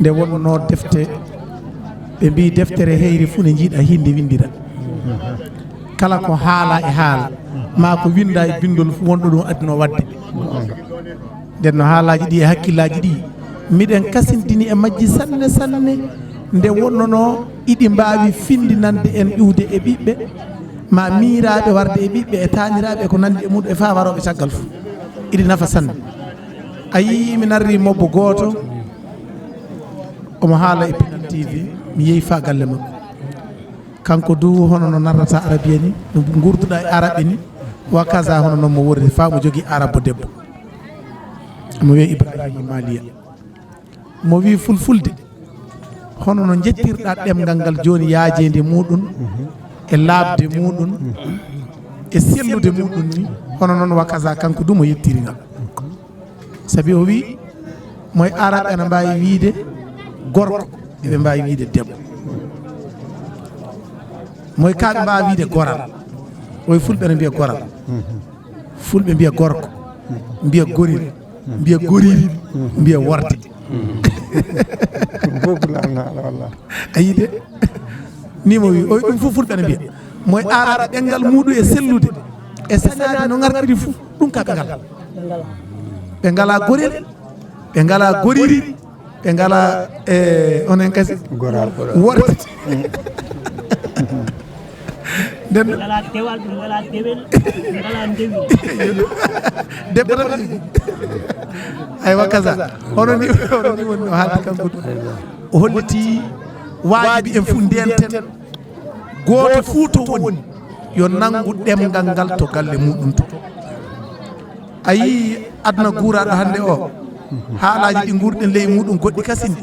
nde wonnoo defte, ɓe mbii deftere heyre fuu ne njiiɗa hiinde winndira. Kala ko haala e haala, maa ko winnda e binndol fuu wonɗo ɗum adunoo waɗde. Nden no haalaaji ɗi e hakkillaaji ɗi, miɗen kasindini e majji sanne sanne, nde wonnonoo iɗi mbaawi finndinande en iwde e ɓiɓɓe, ma miiraaɓe warde e ɓiɓɓe e taaniraaɓe e ko nanndi e muɗum e faa warooɓe caggal fof. Iɗi nafa sanne. A yii mi narri mobbo gooto, omo haala e Pinal T V, mi yehi faa galle makko. Kanko du hono no narrata arabiya ni, no ngurduɗa e araɓe ni, wa kaza hono noon mo worri faa mo jogii arabo debbo. Mo wiye Ibrahima Maliya. Mo wi fulfulde, hono no njettirɗa ɗemngal ngal jooni yaajeende muɗum, e laaɓde muɗum, e sellude muɗum ni, hono noon wa kaza kanko du mo yettiri ngal. Sabi o wi, moy araɓe ana mbaawi wiide gorko, eɓe mbaawi wiide debbo. Moy kaaɓe mbaawi wiide goral. Oy fulɓe ne mbiya goral. Fulɓe mbiya gorko, mbiya gorel, mbiya goriri, mbiya worte. Ɗum fof ko laamnaala, wallah. A yii de? Ni mo wi, oy ɗum fof fulɓe ne mbiya. Moy araɓe ɗemngal muɗum e sellude, e sañaade no ngartiri fof, ɗum ka ɓe ngal. Ɓe ngalaa gorel, ɓe ngalaa goriri, ɓe ngalaa, e, onon kasi. Goral. Worte. Nden ngalaa dewal, ɓe ngalaa dewel, ɓe ngalaa ndewel. Debbo tan. Aywa, kaza. Hono ni, hono ni woni no haaldi kanko ɗum. O holliti waajibi en fof ndenten. Gooto fuu to woni, yo nanngu ɗemngal ngal to galle muɗum to. A yii aduna guuraaɗo hannde o, haalaaji ɗi nguurɗen ley muɗum goɗɗi kasini.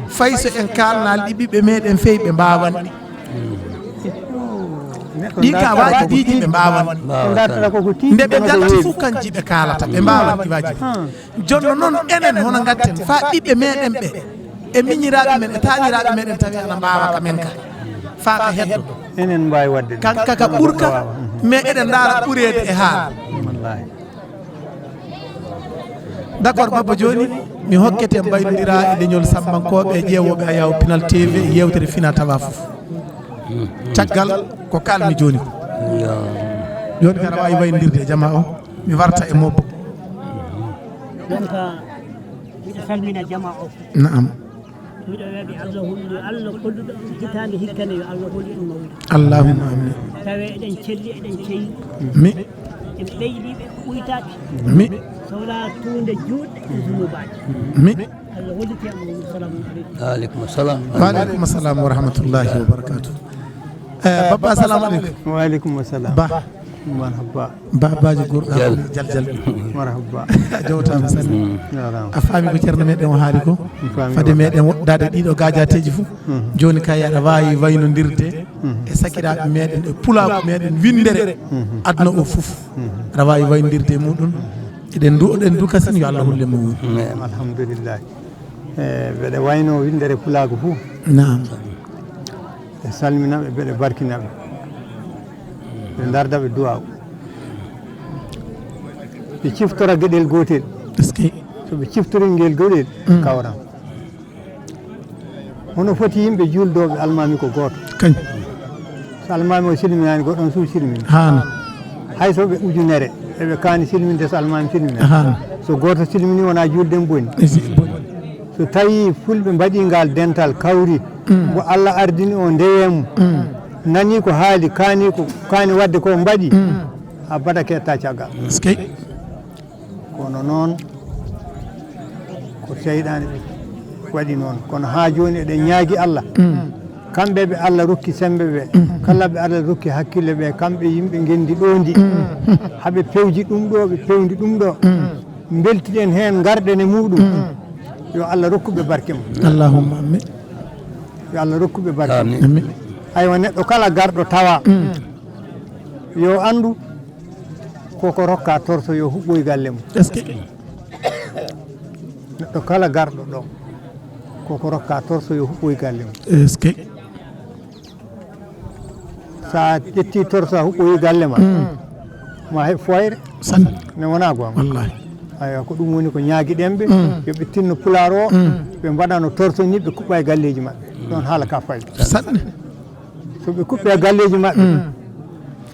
Fay so en kaalnaali ɗi ɓiɓɓe meɗen feyi ɓe mbaawan ɗi. Ɗin ka waajibiiji ɓe mbaawan ɗi. Nde ɓe ngalti fof kanji ɓe kaalata, ɓe mbaawan ɗi waajibi. Jonno noon enen hono ngatten faa ɓiɓɓe meɗen ɓe, e miñiraaɓe men, e taaniraaɓe meɗen tawi ana mbaawa ka men ka. Faa ka heddo. Enen mbaawi waɗde ɗum. Kanka ka ɓurka, mais eɗen ndaara ɓureede e haala. Wallaahi. D'accord, Baba, jooni mi hokkete mbaynondira e leñol Sambankooɓe e ƴeewooɓe Ayaw Pinal T V e yeewtere fina tawa fof. Caggal ko kaalmi jooni ko. Jooni kadi aɗa waawi wayndirde e jamaa o. Mi warta e mobbo. Jonta, miɗo salmina jamaa o. Na'am. Miɗo weeɓi Allah hol-, yo Allah holluɗo on hitaande hikkane, yo Allah hol en mawɗo. Allahumma amin. Tawe eɗen celli, eɗen ceyi. Mi. Ɓe ɓeydi ɓe ko ɓuytaaki. Mi. So wonaa tuunde juutɗe e zunubaaji. Mi. Allah holliti am. Assalamu aleykum. Waaleykum salam. Waaleykum salam wa rahmatullahi wa barakatuh. Eh, Baba, assalamu aleykum. Waaleykum salam. Ba. Marhaba. Babaji gurɗa. Jal. Jal, jal. Marhaba. A jowtaama sani. Jarama. A faami ko ceerno meɗen o haali ko? Mi faami. Fade meɗen woɗɗaade ɗiɗo gaajateeji fof. Mhm. Jooni kay aɗa waawi waynondirde e sakiraaɓe meɗen, e pulaaku meɗen winndere aduna o fof. Aɗa waawi waynondirde e muɗum. Eɗen ndu-, eɗen nduka sin, yo Allah holle mo. Alhamdulillah. E, mbeɗa wayno winndere pulaaku fof. Naam. Ɓe salmina ɓe, mbeɗa barkina ɓe. Ɓe ndarda ɓe duwaaw. Ɓe ciftora geɗel gootel. Est-ce que? So ɓe ciftori ngel geɗel, kawran. Hono foti yimɓe juuldooɓe almaami ko gooto? Kañ. So almaami o silminaani, goɗɗo on suu silmina. Haana. Hay so ɓe ujunere, eɓe kaani silminde so almaami silmina. Haana. So gooto silmini, wonaa juulde en boni. E si boni. So tawi fulɓe mbaɗi ngal dental kawri, ko Allah ardini o ndewe mum, nani ko haali, kaani ko, kaani waɗde ko mbaɗi, abada keɗta caggal. Est-ce que? Kono noon, ko seyɗaane waɗi noon. Kono haa jooni eɗen ñaagi Allah. Kamɓe ɓe Allah rokki semmbe ɓe, kala ɓe Allah rokki hakkille ɓe, kamɓe yimɓe ngenndi ɗoondi, haɓe pewji ɗum ɗo, ɓe pewndi ɗum ɗo. Mbeltiɗen heen, ngarɗen e muɗum. Yo Allah rokku ɓe barke mum. Allahumma amin. Yo Allah rokku ɓe barke mum. Amin. Aywa, neɗɗo kala garɗo tawa, yo anndu koko rokka torso yo huɓɓoy galle mum. Est-ce que? Neɗɗo kala garɗo ɗo, koko rokka torso yo huɓɓoy galle mum. Est-ce que? Sa ƴetti torso a huɓɓoyi galle ma, ma heɓ foyre. Sanne. Ne wona goonga. Wallahi. Aywa, ko ɗum woni ko ñaagiɗen ɓe, yo ɓe tinno pulaar o, ɓe mbaɗano torso ni, ɓe kuɓɓa e galleeji maɓɓe. Ɗon haala ka fayi. Sanne. So ɓe kuɓɓe e galleeji maɓɓe,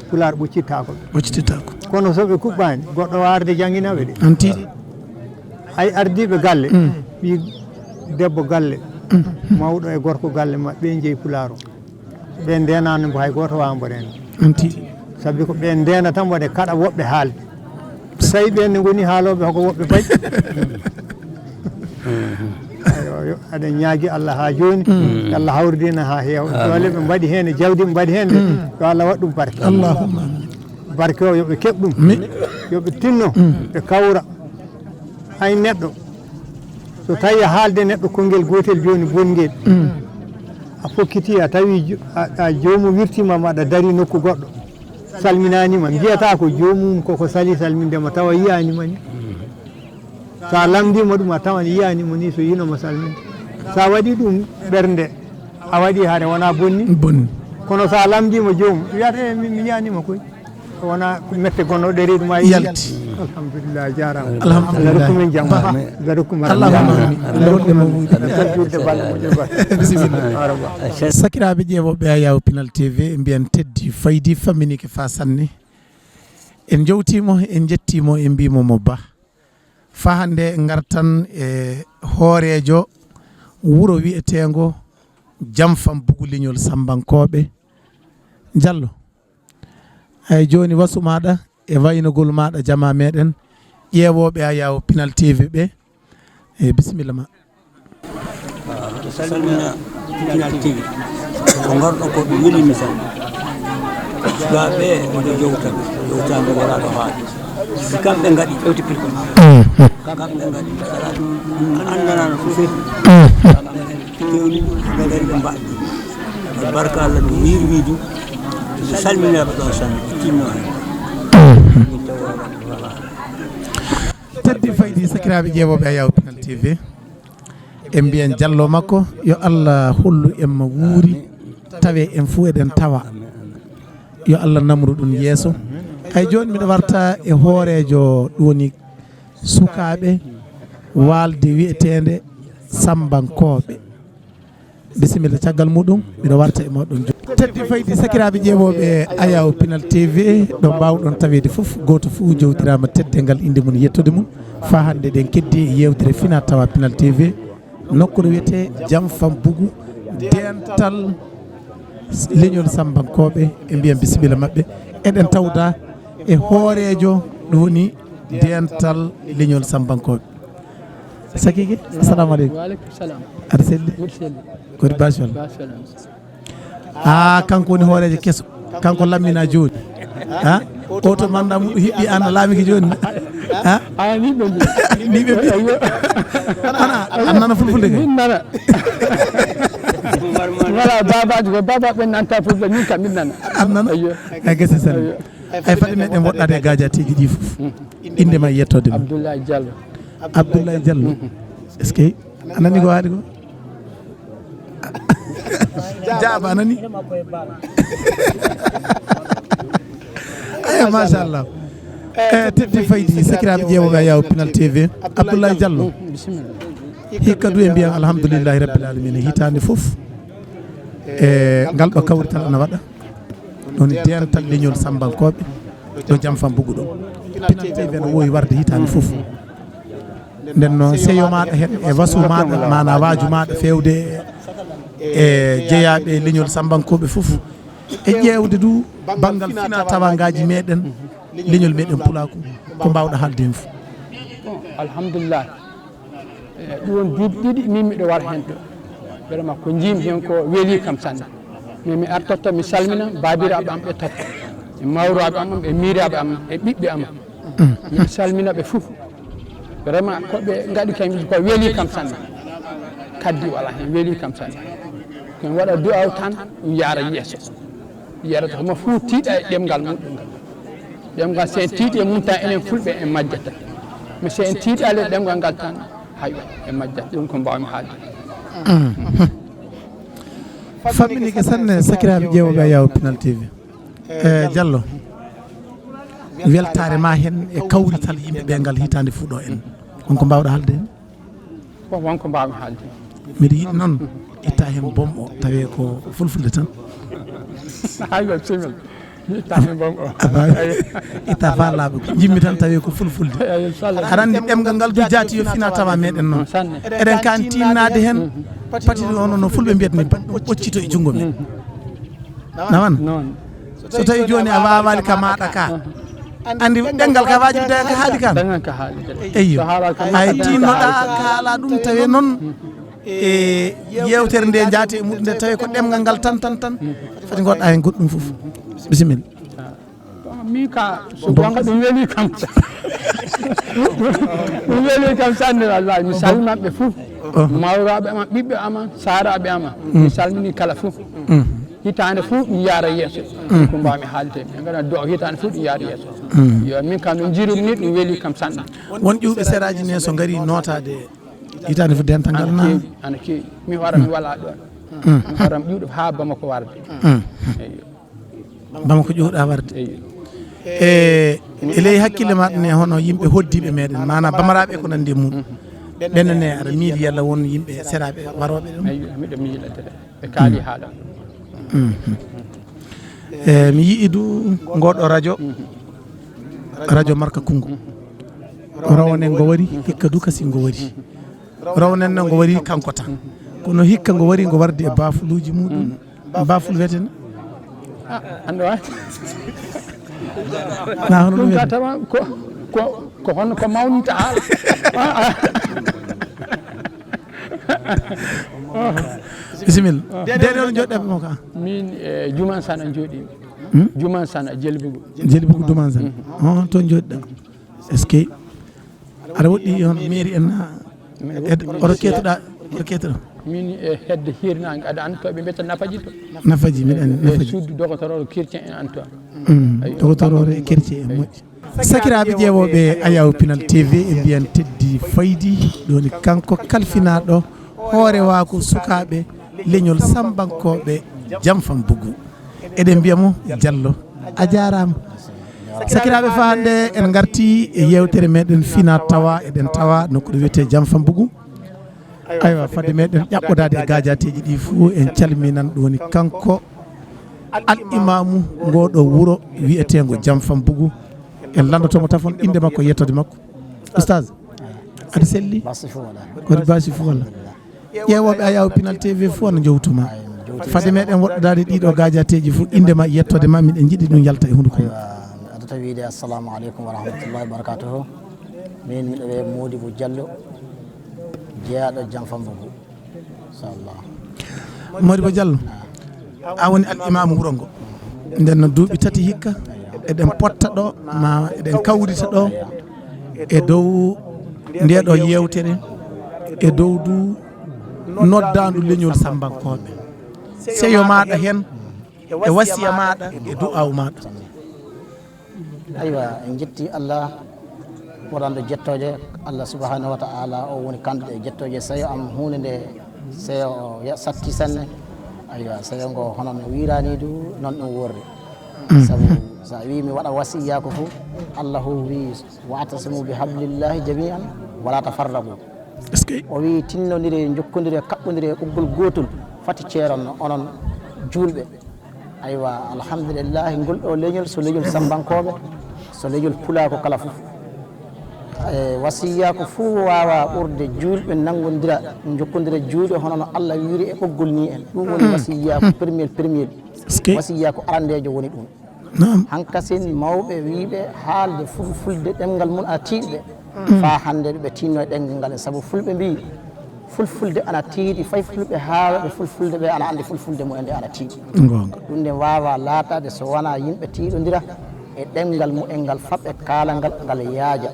pulaar ɓoccitaako ɓe. Ɓoccitaako. Kono so ɓe kuɓɓaani, goɗɗo o arde janngina ɓe de. Anti. Hay ardiiɓe galle, ɓii debbo galle, mawɗo e gorko galle maɓɓe, ɓe njeyi pulaar o. Ɓe ndeenaani mbo, hay gooto waawaa mbo reende. Anti. Sabi ko ɓe ndeena tan, mbaɗe kaɗa woɓɓe haalde. Tawi ɓeen ne ngoni haalooɓe hoko woɓɓe payi. Ayo, yo, aɗen ñaagi Allah haa jooni, yo Allah hawridina haa heewa. Doole ɓe mbaɗi heen e jawdi ɓe mbaɗi heen de, yo Allah waɗ ɗum barke. Allahumma amin. Barke o yo ɓe keɓ ɗum. Mi. Yo ɓe tinno, ɓe kawra. Hay neɗɗo, so tawi a haalde neɗɗo konngel gootel jooni bonngel, a fokkiti, a tawi jo-, a, a joomum wirtiima ma, aɗa darii nokku goɗɗo, salminaani ma, mbiyata ko joomum koko sali salminde ma, tawa yiyaani ma ni. So a lamndiima ɗum, a tawan yiyaani mo ni, so yiino mo salminde. So a waɗi ɗum ɓernde, a waɗi hare, wona bonni. Bonni. Kono so a lamndiima joomum, wiyata, "E, mi, mi yiyaani ma koy." Wona ko mette gonnoɗo e reedu ma yalti. Alhamdulillah, jarama. Alhamdulillah. Allah rokku men jam. Ba. Allah rokku men Allahumma amin. Allah rokku men. Amin. Juutde balle moƴƴo ba. Bisimilla. Araba. Sakiraaɓe ƴeewooɓe Ayaw Pinal T V, mbiyen teddi faydi famminike fa sanne. En jowtiimo, en jettiimo, en mbiimo mo ba. Fa hannde ngartan e hooreejo wuro wiyeteengo Jamfam Bugu Leñol Sambankooɓe. Jallo. Ay jooni wasu maaɗa e waynogol maaɗa jama meɗen ƴeewooɓe Ayaw Pinal T V ɓe. E bisimilla ma. Salmina Pinal T V. Ko ngarɗo ko ɗum weli misal. Sukaaɓe ɓe jowta, jowtaande wala ɗo haaɗi. Si kamɓe ngaɗi ƴewti pirko. Kamɓe ngaɗi misala ɗum anndanano fof. Kewni ɓe ngari ɓe mbaɗi. E barka Allah ɗum wiiri wiidi. Ɓe salminaɓe ɗon sanne. Tinno hen. Teddi faydi sakiraaɓe ƴeewooɓe Ayaw Pinal T V. En mbiyen jallo makko, yo Allah hollu en mo wuuri, tawe en fuu eɗen tawa. Yo Allah namru ɗum yeeso. Hay jooni miɗo warta e hooreejo ɗum woni sukaaɓe waalde wiyeteende Sambankooɓe. Bisimilla, caggal muɗum, miɗo warta e moɗon jo-, teddi faydi sakiraaɓe ƴeewooɓe Ayaw Pinal T V, ɗo mbaawɗon taweede fof, gooto fof jowtiraama teddengal innde mum, yettude mum. Faa hannde eɗen keddi e yeewtere fina tawa Pinal T V, nokkuure wiyetee Jamfam Bugu, dental leñol Sambankooɓe, e mbiyen bisimilla maɓɓe. Eɗen tawda e hooreejo, ɗum woni dental leñol Sambankooɓe. Sakike, assalamu aleykum. Wa aleykum salam. Aɗa selli? Mbiɗa selli. Kodi bacol? Bacol. Ah, kanko woni hooreejo keso. Kanko lammina jooni. Ha? O to manda mu hiɓɓi an laamiki jooni. Ha? Ah, ni ɓe mbi. Ni ɓe mbi. Ana, an nana fulfulde kay? Min nana. Wala babaji ko baba ɓe nanta fulfulde, min kam min nana. An nana? Ayyo. Ay gasi sani. Ayyo. Ay fadi meɗen woɗɗade e gajateji ɗi fof. Inde ma e yettode ma. Abdoulaye Diallo. Abdoulaye Diallo. Est-ce que a nani ko haali ko? Jaaba a nani? Aya machallah. E teddi faydi sakiraɓe ƴeewoɓe a yaw Pinal T V. Abdoulaye Diallo. Bisimilla. Hikka du e mbiyan alhamdulillahi rabbil alamina hitande fof. E ngal ɗo kawrital ana waɗa. Ɗon dental leñol Sambankooɓe ɗo Jamfambugu ɗo. Pinal T V no wowi warde hitaande fof. Nden noon seyo maɗa hen e wasu maɗa mana waaju maɗa fewde e jeyaɓe leñol Sambankooɓe fof e ƴeewde du banngal fina tawangaji meɗen leñol meɗen pulaku ko mbawɗa haalde hen fof. Alhamdulillah. E ɗum won duuɓi ɗiɗi min miɗo wara heen ɗo. Vraiment ko njiimi heen ko weeli kam sanne. Min mi artotto mi salmina baabiraaɓe am ɓe tato, e mawraaɓe am e miiraaɓe am e ɓiɓɓe am. Miɗo salmina ɓe fof. Vraiment ko ɓe ngaɗi kam ko weeli kam sanne. Kaddi wala heen weeli kam sanne. Ko mi waɗa du'aaw tan mi yaara yeeso. Yarata homo fof tiiɗa e ɗemngal muɗum ngal. Ɗemngal so en tiiɗi e mum tan enen fulɓe en majjata. Mais so en tiiɗaali e ɗemngal ngal tan haywa en majjata. Ɗum ko mbawmi haalde. Famminike sanne sakiraaɓe ƴeewoɓe a yaw Pinal T V. E Diallo weltare ma hen e kawrital yimɓe ɓe ngal hitande fuɗo en on ko mbawɗa haalde hen? Bon wonko mbawmi haalde. Mbiɗa yiɗi noon itta heen bom o tawi ko fulfulde tan. Haywa simil mi itta heen bom o. Itta fa laaɓa ko jimmi tan tawi ko fulfulde. Aɗa anndi ɗemngal ngal du jaati yo fina tawa meɗen noon eɗen kan tinnade heen. Pati onon no fulɓe mbiyata ni baɗɗo ɓoccito e junngo men. Nawan so tawi joni a wawali ka maɗa ka andi ɗengal ka wajibi dañan ka haali kan. Eyyo ay tinnoɗa kaala ɗum tawi noon e yewtere nde jaati e muɗum nde tawi ko ɗemgal ngal tan tan tan fati goɗɗa hen goɗɗum fof. Bisimilla. Min ka so gonga ɗum weli kam. Ɗum weli kam sanne wallahi mi salmi maɓɓe fof. Mawraɓe ama ɓiɓɓe ama saraɓe ama mi salmini kala fof. Hitande fof ɗum yaara yeeso. Ko mbawmi haalde ɓe ngana do hitande fof ɗum yaara yeeso. Yo min kam no jirum ni ɗum weli kam sanne. Won ƴuwɓe seraji ne so ngari notade hitande fof dental ngal na? Ana kewi ana kewi. Mi horam mi wala ɗon. Mi horam ƴuwɗo ha bamako warde. Eyyo. Bamako ƴuwɗa warde. E e ley hakkille maɗa ne hono yimɓe hoddiɓe meɗen mana bamaraɓe ko nandi e muɗum ɓenne ne aɗa miili yalla won yimɓe seraɓe waroɓe ɗum? Miɗo miilata de ɓe kaali haala. E mi yii du ngoɗo radio radio marka kungo rawane ngo wari hikka du kasi ngo wari. Rawane ngo wari kanko tan kono hikka ngo wari ngo wardi e bafuluji muɗum. Baful wetene. Ando wa na hono ɗum ka tawa ko ko ko hono ko mawnita haala. Bisimilla. Dede on joɗɗeɓe mo ka? Min e juman sana joɗi. Juman sana jelbugu. Jelbugu duman sana. On toon joɗɗa? Est-ce que aɗa woɗɗi on mairie en na? Oto keetoɗa oto keetoɗa? Min e hedde hirnange aɗa andi to ɓe mbiyata nafaji to. Nafaji mbiɗa andi nafaji suddu dogotoroɗo kircen en antoine. Dogotoroɗo e kircen en moƴƴi. Sakiraaɓe ƴeewooɓe Ayaw Pinal T V e mbiyan teddi faydi ɗoni kanko kalfinaaɗo hoore waako sukaaɓe leñol sambankooɓe jamfam bugu. Eɗen mbiya mo jallo a jaaraama. Sakiraaɓe faa nde en ngarti e yeewtere meɗen fina tawa eɗen tawa nokkuɗo wiyetee jamfam bugu. Aywa fadde meɗen ƴaɓɓodaade e gaajateeji ɗi fuu en calminan ɗum woni kanko al imamu ngoɗo wuro wiyeteengo jamfam bugu. En lanndotoomo tafon innde makko e yettoode makko. Oustaz aɗa selli? Kodi basi fuu walla? Ƴeewooɓe Ayaw Pinal T V fuu ana njowtuma. Fadde meɗen woɗɗodaade ɗiɗo gaajateeji fuu innde ma e yettoode ma miɗen njiɗi ɗum yalta e hunduko ma. Tawi wiide, assalamu aleykum wa rahmatullahi wa barakatuhu. Min miɗo wiyee Modibo Diallo, jeyaɗo Janfa Mbugu, inchallah. Modibo Diallo, a woni al imamu wuro ngo. Nden no duuɓi tati hikka, eɗen potta ɗo, ma eɗen kawrita ɗo e dow nde ɗo yewtere, e dow du noddaandu leñol Sambankooɓe. Seyo maaɗa hen, e wasiya maaɗa, e du'aaw maaɗa. Aywa, en jetti Allah, ɓuranɗo jettooje. Allah subhanahu wa ta'ala, o woni kanduɗo e jettooje. Seyo am huunde nde, seyo o ya-, satti sanne. Aywa, seyo ngo hono no wiirani du, noon ɗum worri. Sabu so a wii mi waɗa wasiyaaku fu, Allahu wii, "Wa'tasimu bi hablillahi jami'an, wala tafarraqu." Est-ce que? O wii, "Tinnondire, jokkondire, kaɓɓondire e ɓoggol gootol, fati ceeron onon juulɓe." Aywa, alhamdulillahi, ngol ɗo leñol, so leñol Sambankooɓe, so leñol Pulaaku kala fof. E, wasiyaaku fof waawa ɓurde juulɓe nanngondira, njokkondira juuɗe, hono no Allah wiiri e ɓoggol ni en. Ɗum woni wasiyaaku premier, premier. Est-ce que? Wasiyaaku arandeejo woni ɗum. Naam. Hankasin mawɓe wiiɓe haalde fulfulde ɗemngal mum a tiiɗɓe. Faa hannde ɓe tinno e ɗemngal ngal en, sabu fulɓe mbii, fulfulde ana tiiɗi, fay fulɓe haawɓe fulfulde ɓe ana anndi fulfulde mumen nde ana tiiɗi. Goonga. Ɗum nde waawa laataade so wonaa yimɓe tiiɗondira e ɗemngal mumen ngal, faa ɓe kaala ngal, ngal yaaja.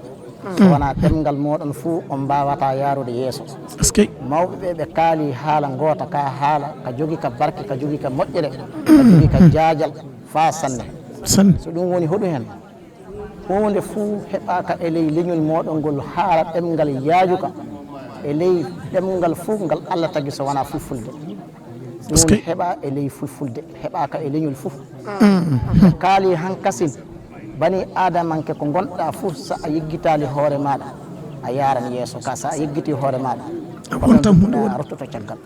So wonaa ɗemngal mooɗon fuu, on mbaawataa yaarude yeeso. Est-ce que? Mawɓe ɓe, ɓe kaali haala ngoota, ka haala ka jogi ka barke, ka jogi ka moƴƴere, ka jogi ka jaajal faa sanne. Sanne. So ɗum woni hoɗum hen? Huunde fuu heɓaaka e ley leñol mooɗon ngol haala ɗemngal yaajuka e ley ɗemngal fuu ngal Allah tagi so wonaa fulfulde. Est-ce que? Ɗum heɓa e ley fulfulde, heɓaaka e leñol fuu. Ɓe kaali hankasin, bani aadamanke ko ngonɗaa fuu, so a yeggitaali hoore maaɗa, a yaaran yeeso. Ka so a yeggitii hoore maaɗa, a wontan huunde woni. A ruttoto caggal.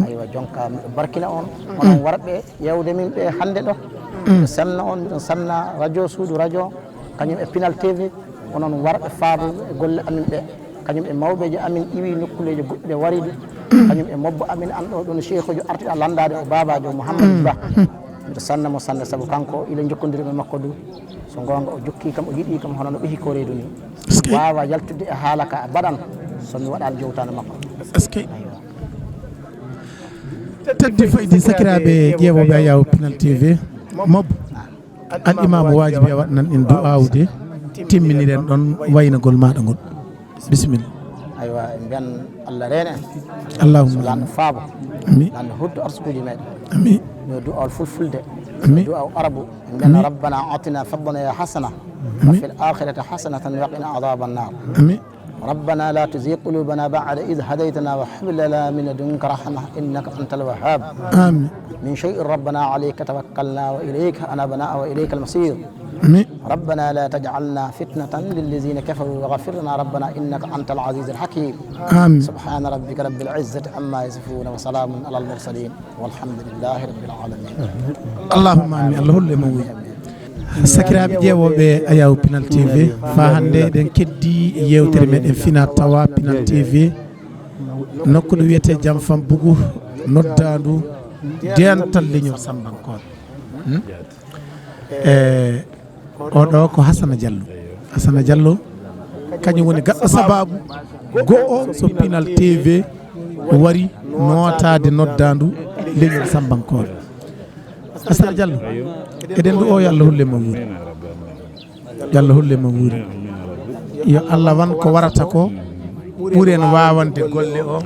Aywa, jonka miɗo barkina on, onon warɓe yewde min ɓe hannde ɗo. Miɗo sanna on, miɗo sanna radio, suudu radio, kañum e Pinal T V, onon warɓe faabo e golle amin ɓe, kañum e mawɓeejo amin iwi nokkuleejo goɗɗi ɗe wariɗi, kañum e mobbo amin an ɗo ɗon sheikhujo artuɗo lanndaade o baabaajo Mouhamadou Ba. Miɗo sanna mo sanne sabu kanko ila jokkondiri e makko du. So goonga, o jokki kam, o yiɗi kam, hono no ɓehi ko reedu ni. Est-ce que? Waawa yaltude e haala ka baɗan, so mi waɗaali jowtaano makko. Est-ce que? Aywa. Teddi faydi sakiraaɓe ƴeewooɓe Ayaw Pinal T V, Mob, al imaamu waajibi a waɗanan en du'aawu de, timminiren ɗon waynagol maaɗa ngol. Bisimilla. Aywa, en mbiyan Allah reena en. Allahumma. So lanɗo faabo. Amin. Lanɗo hutto arsukuuji meɗen. Amin. No du'awol fulfulde. Amin. Du'aw arabu. En mbiyan, amin. Rabbana atina fid dunya hasana. Amin. Wa fil akhirati hasanatan wa qina adhaban nar. Amin. Rabbana la tuzigh qulubana ba'da idh hadaytana wa hab lana min ladunka rahmah innaka antal wahhab. Amin. Min shay'in rabbana alayka tawakkalna wa ilayka anabna wa ilaykal masir. Amin. ربنا لا تجعلنا فتنة للذين كفروا واغفر لنا ربنا إنك أنت العزيز الحكيم. آمين. سبحان ربك رب العزة عما يصفون وسلام على المرسلين والحمد لله رب العالمين. Allahumma amin. Allah hollu e mo woni. Sakiraaɓe ƴeewooɓe Ayaw Pinal T V, faa hannde eɗen keddii yeewtere meɗen fina tawa Pinal T V, nokku ɗo wiyetee Janfa Mbugu, noddaandu dental leñol Sambankooɓe. Hmm? E, oɗo ko Hasana Diallo. Hasana Diallo, kañum woni gaɗɗo sabaabu go'o so Pinal T V wari nootaade noddaandu leñol Sambankooɓe. Hasana Diallo, eɗen du'oo yo Allah hollu e mo wuuri. Yo Allah hollu e mo wuuri. Yo Allah wan ko warata ko, ɓuren waawande golle o,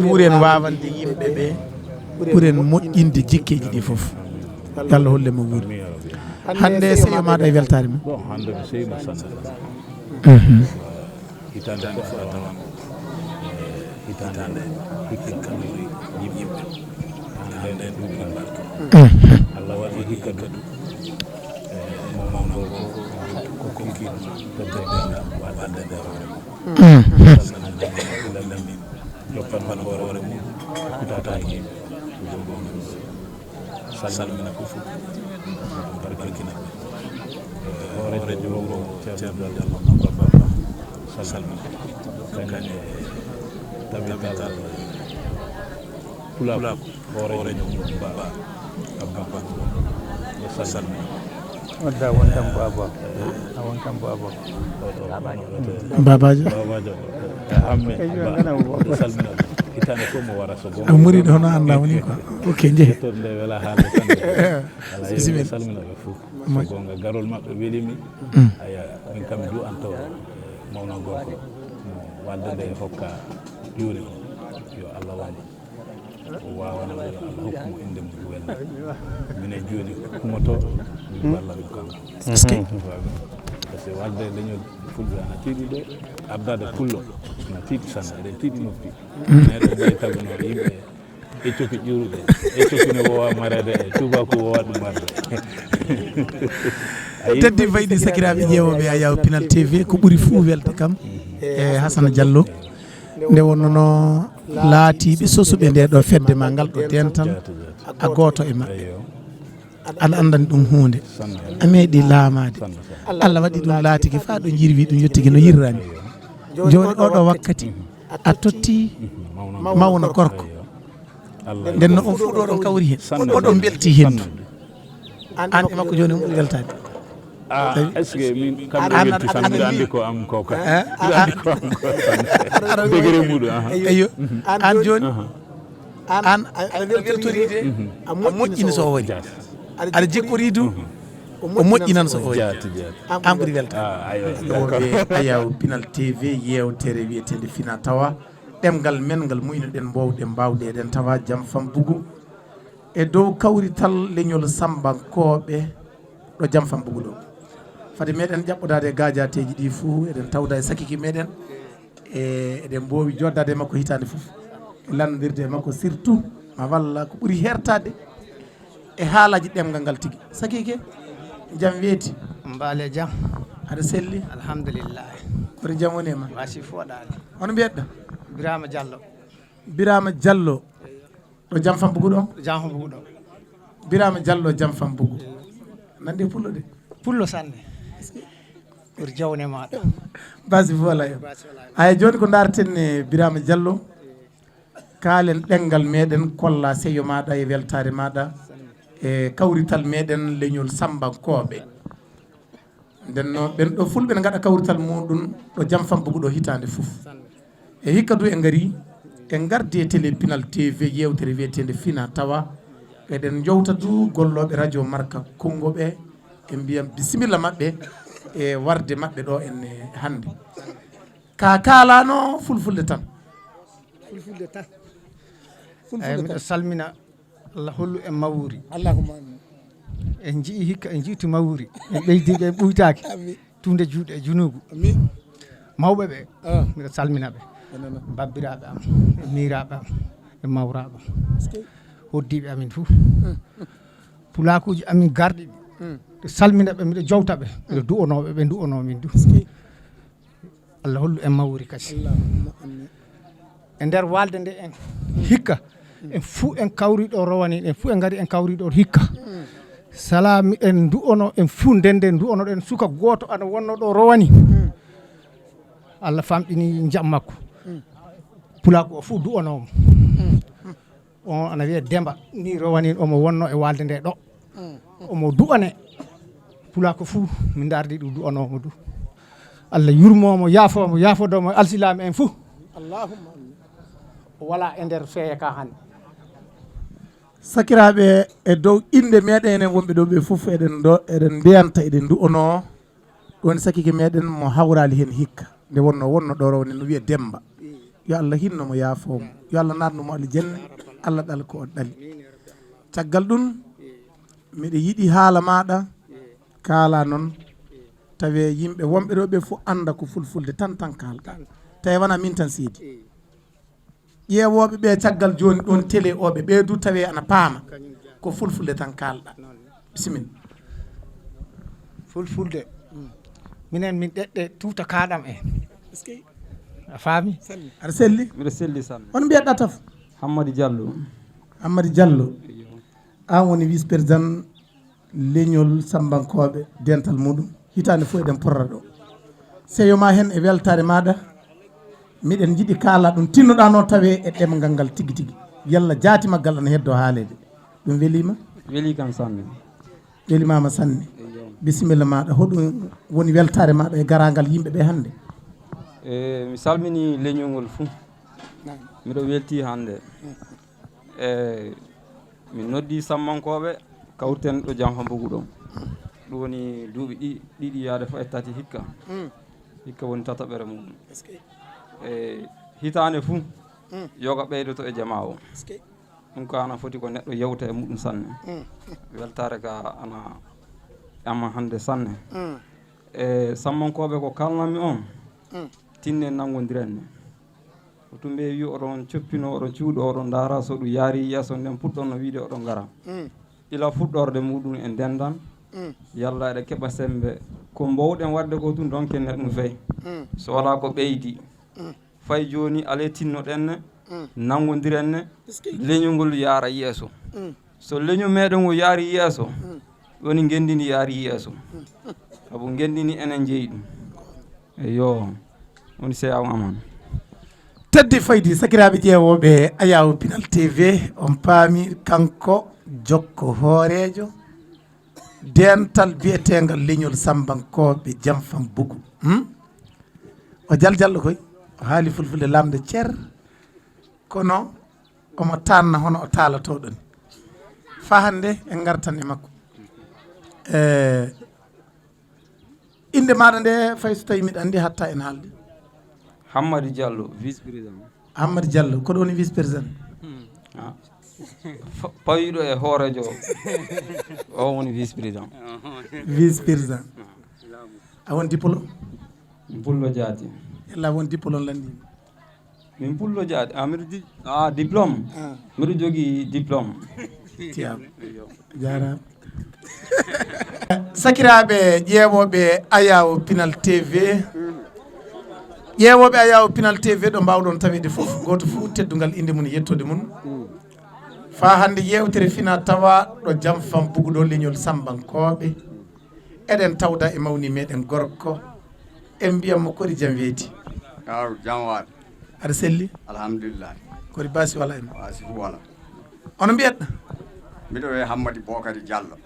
ɓuren waawande yimɓe ɓe, ɓuren moƴƴinde jikkeeji ɗi fof. Yo Allah hollu e mo wuuri. Hannde seyo maaɗa e weltaare ma. Bon, hannde mi seyi mo sanne. Mhm. Hitaande fof a tawan, eh, hitaande hikka kam yimɓe. Hannde en ɗum en mbarka. Mhm. Allah waɗi hikka kadi, eh, mo mawɗo ko, ko konkiiɗo to teddeengal waɗande nde hoore mum. Mhm. Salmina ila min joppan man hoore mum, kutataaki yimɓe. Salmina ko fof. Barkina. Hoore radio o, Ceerno Abdallah Mamba Bamba. Salmina. Kañum e tabital Pulaaku. Hoore radio Ba. Abba Ba. Salmina. Wadda wontan baba. A wontan baba. Babajo. Babajo. Amme. Salmina. Hitande ko mo wara so gonga. A muriɗo hono anda woni ko. Ok, jehe. Torde wela haalde tan. Ala yeeso salmina ɓe fof. So gonga garol maɓɓe welimi. Aya, min kam du'anto mawna gorko. Mo walde nde hokka juuri o. Yo Allah wama. O wawana mo, yo Allah hokku mo inde mum welna. Minen jooni kumoto, min balla ɗum kanko. Est-ce que? Par ce que walde leñol fulɓe ana tiiɗi de, abdade pullo ana tiiɗi sanne, eɗen tiiɗi noppi. Neɗɗo ɓay taguno yimɓe e coki ƴuruɓe, e coki ne wowa marede, e tubaku wowa ɗum marde. Teddi faydi sakiraɓe ƴeewoɓe Ayaw Pinal T V, ko ɓuri fuu welde kam e Hasana Diallo. Nde wonnono laatiiɓe sosuɓe nde ɗo fedde ma ngal ɗo dental a gooto e maɓɓe. Aɗa anndani ɗum huunde. A meeɗi laamaade. Allah waɗi ɗum laatike faa ɗo jirwi ɗum yettike no yirrani. Jooni oɗo wakkati a totti mawna gorko. Nden no on fuu ɗo ɗon kawri heen. Oɗon mbelti heen. An e makko jooni on ɓuri weltaade. Ah, est-ce que min kam mi welti tan, miɗo anndi ko am ko ka. Miɗo anndi ko am ko tan. Degré muɗum, aha. Eyyo. An jooni, an a weltori de, a moƴƴini so o wari. Aɗa jikkori du, o moƴƴinan so o wari. Jaati, jaati. An ɓuri weltaade. Ah, aywa, d'accord. Ayaw Pinal T V, yeewtere wiyeteende Fina Tawa. Ɗemngal men ngal muynoɗen, mboowɗen, mbaawɗe eɗen tawa Jam Fambugu. E dow kawrital leñol Sambankooɓe ɗo Jam Fambugu ɗo. Fade meɗen ƴaɓɓodaade e gaajateeji ɗi fuu, eɗen tawda e sakiki meɗen. E, eɗen mboowi jooɗdaade e makko hitaande fof. E lanndirde e makko surtout, ma walla ko ɓuri heertaade e haalaaji ɗemngal ngal tigi. Sakike, jam weeti? Mbaale jam. Aɗa selli? Alhamdulillah. Koto jam woni e ma? Wasi fof waɗaali. Hono mbiyetɗa? Birama Diallo. Birama Diallo. Ɗo Jam Fambugu ɗo? Jam Fambugu ɗo. Birama Diallo Jam Fambugu. Nandi pullo de? Pullo sanne. Ɓuri jawne maɗa. Basi fof alaa hen. Basi fof alaa hen. Aya, jooni ko ndaarten e Birama Diallo. Kaalen ɗemngal meɗen, kolla seyo maɗa e weltaare maɗa e kawrital meɗen leñol Sambankooɓe. Nden noon, ɓen ɗo fulɓe ne ngaɗa kawrital muɗum ɗo Jam Fambugu ɗo hitaande fof. E hikka du en ngari, en ngardi e télé Pinal T V, yeewtere wiyeteende Fina Tawa. Eɗen njowta du gollooɓe radio Marka Kongo ɓe, en mbiyam bisimilla maɓɓe e warde maɓɓe ɗo en e hannde. Ka kaalano fulfulde tan. Fulfulde tan. Eyyi, miɗo salmina Allah hollu en mawri. Allahumma amin. En ji'i hikka, en ji'ti mawri. En ɓeydiiɓe, en ɓuytaaki. Amin. Tunde juuɗe e junuubu. Amin. Mawɓe ɓe, ah, miɗo salmina ɓe. Enana. Babbiraaɓe am, e miiraaɓe am, e mawraaɓe am. Est-ce que? Hoddiiɓe amin fuu. Mm. Pulaakuuji amin garɗi ɗi. Mm. Miɗo salmina ɓe, miɗo jowta ɓe. Miɗo du'onoo ɓe, ɓe du'onoo min du. Est-ce que? Allah hollu en mawri kadi. Allahumma amin. E nder walde nde en hikka, en fuu en kawri ɗo rowani, en fuu en ngari en kawri ɗo hikka. Salami en du'ono, en fuu ndende du'onoɗen suka gooto ana wonno ɗo rowani. Allah famɗini jam makko. Pulaaku o fuu du'onoomo. On ana wiyee Demba, ni rowani omo wonno e walde nde ɗo. Omo du'ane. Pulaaku fuu, min ndardi ɗum du'anoomo du. Allah yurmoomo, yaafoomo, yaafodoomo alsilaame en fuu. Allahumma amin. O wala e nder feeya ka hannde. Sakiraaɓe, e dow innde meɗen enen wonɓe ɗo ɓe fof, eɗen ɗo, eɗen mbiyanta, eɗen du'onoo. Ɗum woni sakike meɗen mo hawraali heen hikka. Nde wonno, wonno ɗo rowani no wiya Demba. Yo Allah hinno mo, yaafoo mo. Yo Allah naatnu mo aljanna. Allah ɗal ko o ɗali. Caggal ɗum, miɗo yiɗi haala maɗa, kaala noon, tawe yimɓe wonɓe ɗo ɓe fof annda ko fulfulde tan, tan kaalɗa. Tawi wona min tan seydi. Ƴeewooɓe ɓe caggal jooni ɗoon télé o ɓe, ɓe du tawe ana paama. Ko fulfulde tan kaalɗa. Bisimilla. Fulfulde. Minen min ɗeɗɗe tuuta kaɗam en. A faami? Aɗa selli? Miɗo selli sanne. Hono mbiyatɗa taf? Hammadi Diallo. Hammadi Diallo. Iyo. An woni vice président leñol Sambankooɓe, dental muɗum. Hitaande fof eɗen porra ɗo. Seyo ma heen e weltaare maɗa. Miɗen njiɗi kaala ɗum, tinnoɗa noon tawe e ɗemngal ngal tigi tigi. Yalla jaati maggal ana heddo haaleede. Ɗum weliima? Weli kam sanne. Welimaama sanne. Eyo. Bisimilla maɗa, hoɗum woni weltare maɗa e garagal yimɓe ɓe hannde? E mi salmini leñol ngol fuu. Miɗo welti hannde. E mi noddi sammankooɓe, kawten ɗo Jamfa Mbugu ɗon. Ɗum woni duuɓi ɗi- ɗiɗi yaade fo e tati hikka. Hikka woni tataɓere muɗum. E hitaande fuu, yoga ɓeydoto e jamaa o. Ɗum ka ana foti ko neɗɗo yewta e muɗum sanne. Weltaare ka ana ama hannde sanne. E sammankooɓe ko kalnami on, tinnen nanngondiren ne. Ko tumbe wi oɗon coppino, oɗon cuuɗo, oɗon ndaara so ɗum yaari yeeso, nden puɗɗon no wiide oɗon ngara. Ila fuɗɗorde muɗum en ndendan, yalla eɗen keɓa sembe. Ko mbowɗen waɗde ko tun, donken ne ɗum fey. So wala ko ɓeydi. Fay jooni, ale tinnoɗen ne, nanngondiren ne, leñol ngol yaara yeeso. So leñol meɗen o yaari yeeso, woni ngenndi ndi yaari yeeso. Sabu ngenndi ndi enen njeyi ɗum. Eyo, woni C A O Aman. Teddi faydi, sakiraaɓe ƴeewooɓe Ayaw Pinal T V, on paami kanko jokko hooreejo dental biyeteengal leñol Sambankooɓe Jamfan Bugu. Hmm? O jaljallo koy, o haali fulfulde lamnde cer, kono omo taanna hono o taalotooɗo ni. Faa hannde en ngartan e makko. E innde maaɗa nde, fay so tawi miɗa anndi hatta en haalde. Hammadi Diallo, vice président. Hammadi Diallo, ko ɗo woni vice président? Ah. Fa- pawiɗo e hoorejo o. O woni vice président. Vice président. A won diplôme? Pullo jaati. Ella won diplôme lanndi? Min pullo jaati. Ah, miɗo di- ah, diplôme. Ah. Miɗo jogii diplôme. Tiyaaba. Jaaraama. Sakiraaɓe ƴeewooɓe Ayaw Pinal T V, ƴeewooɓe Ayaw Pinal T V ɗo mbaawɗon taweede fof, gooto fof teddungal innde mum e yettoode mum. Faa hannde yeewtere fina tawa ɗo Jamfan Bugu ɗo leñol Sambankooɓe. Eɗen tawda e mawni meɗen gorko. En mbiyat mo kori jam weeti. Aw, jam waɗi. Aɗa selli? Alhamdulillah. Kori baasi wala en? Baasi fu wala. Ono mbiyat? Miɗo wiye Hammadi Bokari Diallo.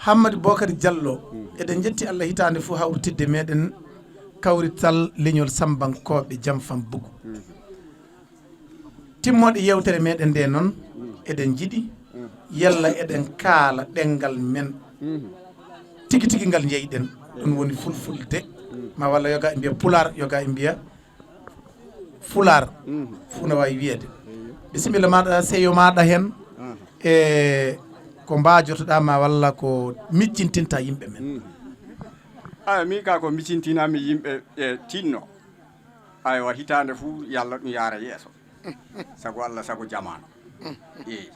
Hammadi Bokari Diallo. Eɗen njetti Allah hitaande fof hawritidde meɗen kawrital leñol Sambankooɓe Jamfan Bugu. Timmooɗe yeewtere meɗen nde noon, eɗen njiɗi yalla eɗen kaala ɗenngal men tigi tigi ngal njeyɗen. Ɗum woni fulfulde. Ma walla yoga e mbiya pulaar, yoga e mbiya fulaar. Fuu na waawi wiyeede. Bisimilla maɗa, seyo maɗa heen. E ko mbaajotoɗaa ma walla ko miccintinta yimɓe men? Aya, min ka ko miccintinami yimɓe e tinno. Aywa, hitaande fuu yalla ɗum yaara yeeso. Sago Allah, sago jamaanu. Eyi.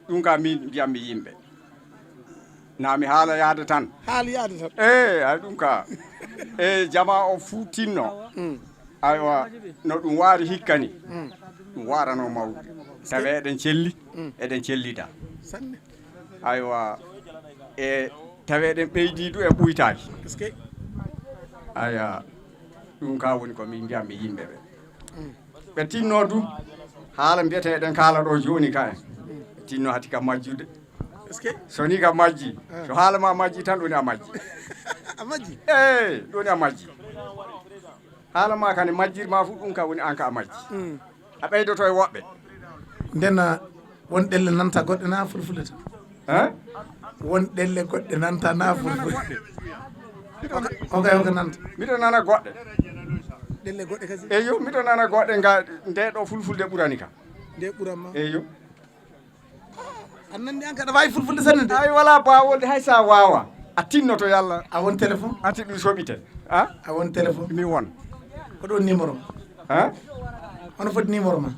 Ɗum ka min mbiyammi yimɓe. Na mi haala yaade tan. Haala yaade tan. Eyi, ay ɗum ka. E jama o fuu tinno. Aywa, no ɗum waari hikka ni. Ɗum waarano mawde. Tawi eɗen celli, eɗen cellida. Sanne. Aywa, e tawi eɗen ɓeydi du, en ɓuytaaki. Aya, ɗum ka woni ko min mbiyammi yimɓe ɓe. Ɓe tinno du, haala mbiyeteeɗen kaala ɗo jooni ka en. Ɓe tinno hati ka majjude. So ni ka majji, so haala ma majji tan, ɗum woni a majji. A majji? Eyi, ɗum woni a majji. Haala ma ka ne majjir ma fu, ɗum ka woni an ka a majji. A ɓeydoto e woɓɓe. Ndena won ɗelle nanta goɗɗe na fulfulde tan? Hein? Won ɗelle goɗɗe nanta na fulfulde. Oka, oka nanta. Miɗo nana goɗɗe. Ɗelle goɗɗe kasi? Eyo, miɗo nana goɗɗe nga nde ɗo fulfulde ɓurani ka. Nde ɓuran ma? Eyo. An nandi an kaɗa waawi fulfulde sanne de. Ay, wala baawolde, hay sa waawa. A tinnoto yalla. A won téléphone? Ati ɗum soɓite. A? A won téléphone? Mi won. Ko ɗon numéro ma? Ha? Hono foti numéro ma?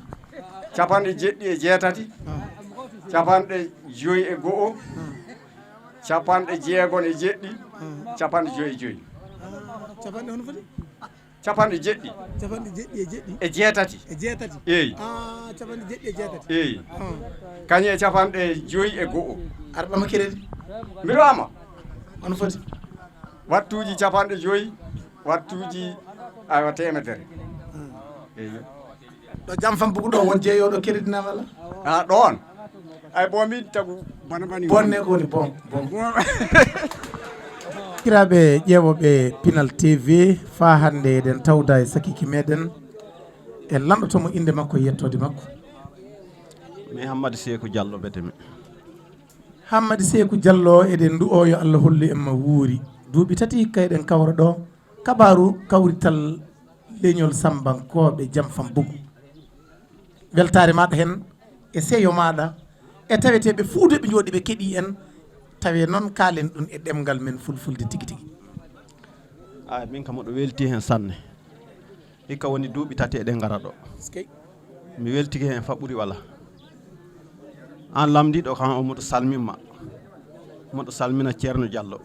Capanɗe jeɗɗi e jeetati. Ah. Capanɗe joyi e go'o. Ah. Capanɗe jeegon e jeɗɗi. Ah. Capanɗe joyi e joyi. Ah, capanɗe hono foti? Capanɗe jeɗɗi. Capanɗe jeɗɗi e jeɗɗi? E jeetati. E jeetati? Eyi. Ah, capanɗe jeɗɗi e jeetati. Eyi. Ah. Kañum e capanɗe joyi e go'o. Aɗa ɓama crédit? Mbiɗo ɓama. Hono foti? Wattuuji capanɗe joyi, wattuuji, aywa, teemedere. Ah. Eyi. Ɗo Jamfan Bugu ɗo, won jeeyooɗo crédit na wala? Ah, ɗon. Ay, bon, min tagu bana bani. Bonne ko woni bon, bon. Kiraaɓe ƴeewooɓe Pinal T V, faa hannde eɗen tawda e sakiike meɗen. En lanndotoo mo innde makko e yettoode makko. Mi Hammadi Seeku Jallo mbiyetee-mi. Hammadi Seeku Jallo, eɗen ndu'oo yo Allah hollu en ma wuuri. Duuɓi tati hikka eɗen kawra ɗo. Kabaaru kawrital leñol Sammbankooɓe Jam Fambugu. Weltaare maaɗa heen e seyo maaɗa, e taweteeɓe Fuuta ɓe njooɗi ɓe keɗii en, tawi noon kaalen ɗum e ɗemngal men fulfulde tigi tigi. Ay, min kam miɗo weltii heen sanne. Hikka woni duuɓi tati eɗen ngara ɗo. Eskey. Mi weltike heen fa ɓuri wala. Aan lamndiiɗo kam, o miɗo salmin ma. Miɗo salmina Ceerno Jallo.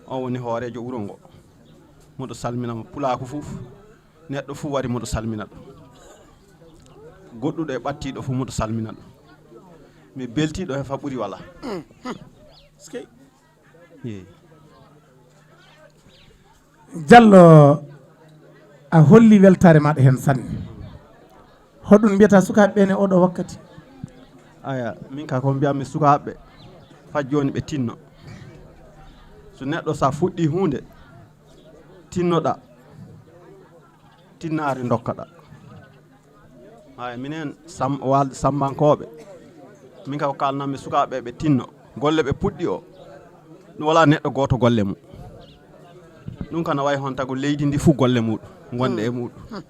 O woni hooreejo wuro ngo. Miɗo salmina mo pulaaku fof. Neɗɗo fof wari miɗo salmina ɗum. Goɗɗuɗo e ɓattiiɗo fof miɗo salmina ɗum. Mi beltiiɗo he fa ɓuri wala. Eskey. Yeey. Jallo, a holli weltaare maaɗa heen sanne. Hoɗum mbiyata sukaaɓe ɓeen e oɗo wakkati? Aya, min ka ko mbiyatmi sukaaɓe, fa jooni ɓe tinno. So neɗɗo sa fuɗɗi huunde, tinnoɗa, tinnaare dokkaɗa. Hay minen Sam-, waalde Sammbankooɓe, min ka ko kaalnanmi sukaaɓe ɓe tinno. Golle ɓe puɗɗi o, ɗum wala neɗɗo gooto golle mum. Ɗum kana wayi hon tago leydi ndi fuu golle muɗum, ngonɗe e muɗum.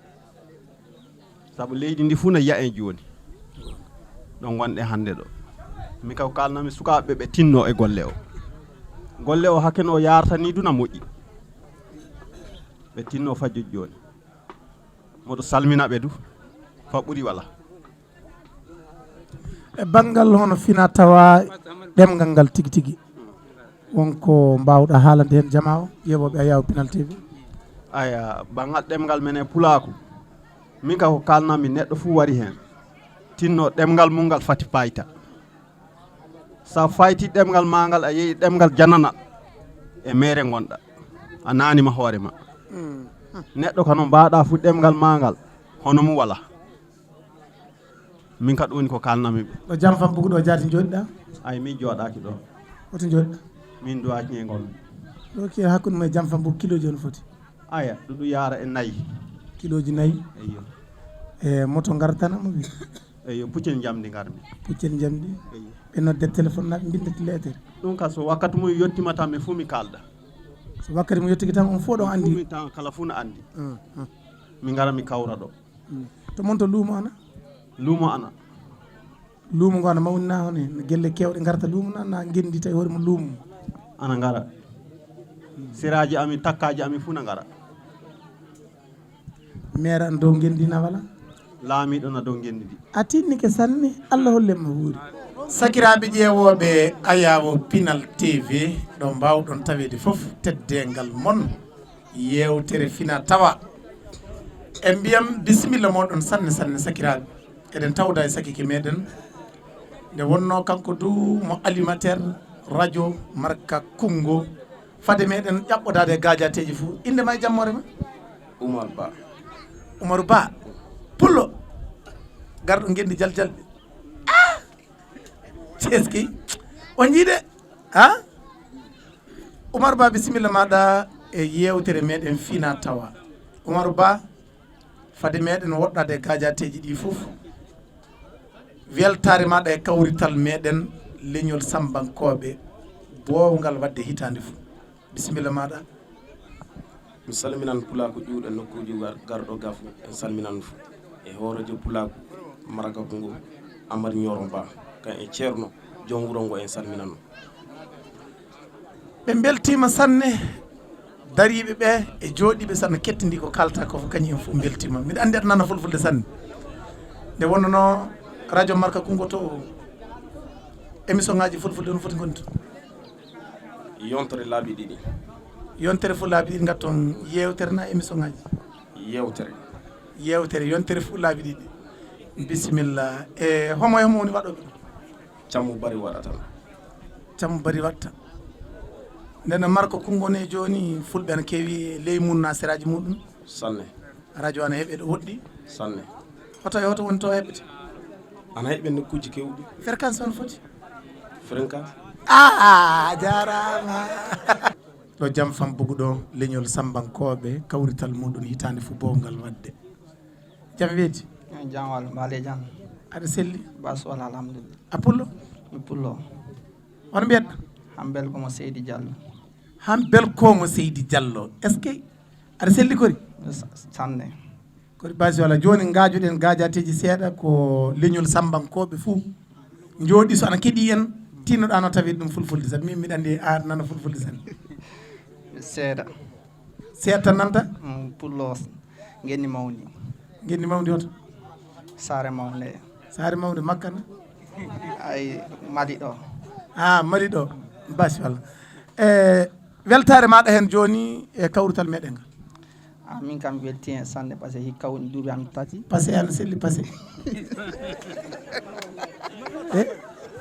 Sabu leydi ndi fuu na yiya en jooni. Ɗo ngonɗe hannde ɗo. Min ka ko kaalnanmi sukaaɓe ɓe tinno e golle o. Golle o hakken o yartani duna moƴƴi. Ɓe tinno fa jojjooni. Miɗo salmina ɓe du, fa ɓuri wala. E banngal hono fina tawa ɗemngal ngal tigi tigi, won ko mbaawɗa haalande heen jamaa o, ƴeewooɓe Ayaawo Pinal T V? Aya, banngal ɗemngal men e pulaaku, min ka ko kaalnanmi neɗɗo fuu wari heen. Tinno ɗemngal mum ngal fati payta. Sa fayti ɗemngal maa ngal, a yehi ɗemngal jananal, e meere ngonɗa. A naanima hoore ma. Mm. Neɗɗo kano mbaɗa fu ɗemngal maa ngal, hono mum wala. Min ka ɗum woni ko kaalnanmi ɓe. Ɗo Jam Fambugu ɗo jaati njooɗiɗa? Ay, min jooɗaaki ɗo. Hoto njooɗiɗa? Min duwaaki e ngon. Ɗo ki hakkunde ma e Jam Fambugu kilooji on foti? Aya, ɗuɗu yaara e nayi. Kilooji nayi? Eyyo. E moto ngartana mo wi? Eyyo, puccel njamndi ngarmi. Puccel njamndi? Eyyo. Ɓe nodde téléphone na ɓe mbinda leetere? Ɗum ka so wakkati mum yottima tan, min fuu mi kaalda. So wakkati mum yottiki tan, on fof ɗon anndi? Fuu min tan, kala fuu na anndi. Mm, mm. Mi ngara mi kawra ɗo. Mm. To mon to luumo ana? Luumo ana. Luumo ngo ana mawni na hone? No gelle keewɗe ngarta luumo na, na ngenndi tawi hoore mum luumo? Ana ngara. Seraaji amin, takkaaji amin fuu na ngara. Meer ana dow ngenndi na wala? Laamiiɗo na dow ngenndi ndi. A tinnike sanne, Allah holle ma wuuri. Sakiraaɓe ƴeewooɓe Ayaawo Pinal T V, ɗo mbaawɗon taweede fof, teddeengal mon. Yeewtere fina tawa. En mbiyam bisimilla mooɗon sanne, sanne, sakiraaɓe. Eɗen tawda e sakiike meɗen. Nde wonno kanko du mo animateur radio Marka Kunngo. Fade meɗen ƴaɓɓodaade e gaajateeji fuu. Innde ma e jammoore ma? Umar Ba. Umaru Ba. Pullo. Garɗo ngenndi jaljalɓe. Ah! Ceski. On njii de? Ha? Umar Ba, bisimilla maɗa e yeewtere meɗen fina tawa. Umar Ba, fade meɗen woɗɗade e gaajateeji ɗi fof, weltaare maɗa e kawrital meɗen leñol Sammbankooɓe boowngal waɗde hitaande fof. Bisimilla maɗa. Mi salminan pulaaku ƴuwɗo e nokkuuji gar-, garɗo gafu, en salminan fof. E hooreejo pulaaku Maraka Kunngo, Amari Ñooro Ba, kan e ceerno, joom wuro ngo en salminan mo. Ɓe mbeltiima sanne, dariiɓe ɓe e jooɗiiɓe sanne, kettindi ko kaalta ko fof, kañum en fof mbeltiima. Miɗa anndi aɗa nana fulfulde sanne. Nde wonnoo radio Marka Kunngo to, émission ŋaaji fulfulde no foti ngonde to? Yontere laabi ɗiɗi. Yontere fof laabi ɗiɗi ngatton yeewtere na émission ŋaaji? Yeewtere. Yeewtere, yontere fof laabi ɗiɗi. Bisimilla. E homo e homo woni waɗooɓe ɗum? Cammu bari waɗata. Cammu bari waɗta. Nden no Marka Kunngo ne jooni, fulɓe ana keewi ley mum na seraaji muɗum? Sanne. Radio ana heɓe ɗo woɗɗi? Sanne. Hoto e hoto woni to heɓete? Ana heɓen nokkuuji kewɗi. Fréquence on foti? Fréquence? Ah, jarama. Ɗo Jam Fam Bugu ɗo, leñol Sambankooɓe, kawrital muɗum hitaande fof boowgal waɗde. Jam weeti? Jam wal mbaale jam. Aɗa selli? Bas wala alhamdulillah. A pullo? Mi pullo. Hono mbiyatɗa? Hambel ko mo Seydi Diallo. Hambel ko mo Seydi Diallo. Est-ce que aɗa selli kori? Sanne. Kori basi wala. Joni ngajoɗen gajateji seeɗa ko leñol Sambankooɓe fuu. Jooɗi so ana keɗi en, tinnoɗa no tawi ɗum fulfulde tan. Min miɗa andi a nana fulfulde tan. Seeɗa. Seeɗa tan nanta? Mm, pullo ngenni mawni. Ngenni mawni hoto? Saare mawnde. Saare mawnde makkana? Ay, mali ɗo. Ah, mali ɗo. Basi wala. E weltare maɗa hen joni e kawrutal meɗen ngal. Ah, min kam welti hen sanne parce que hikka woni duuɓi am tati. Passé ana selli passé. E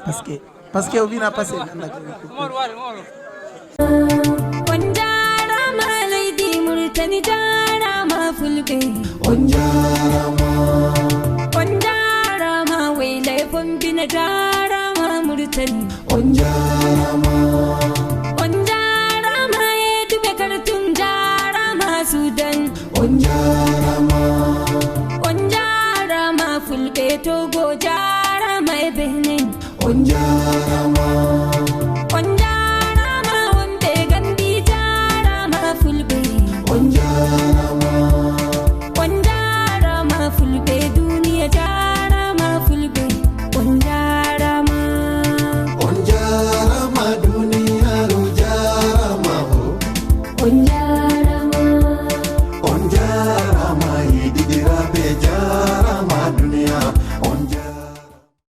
parce que parce que o wina passé. On jarama leydi Mauritanie, jarama fulɓe. On jarama. On jarama weylay fombina, jarama Mauritanie. On jarama. On jarama e duɓe Kartum, jarama Sudan. On jarama. On jarama fulɓe Togo, jarama e Benin. On jarama.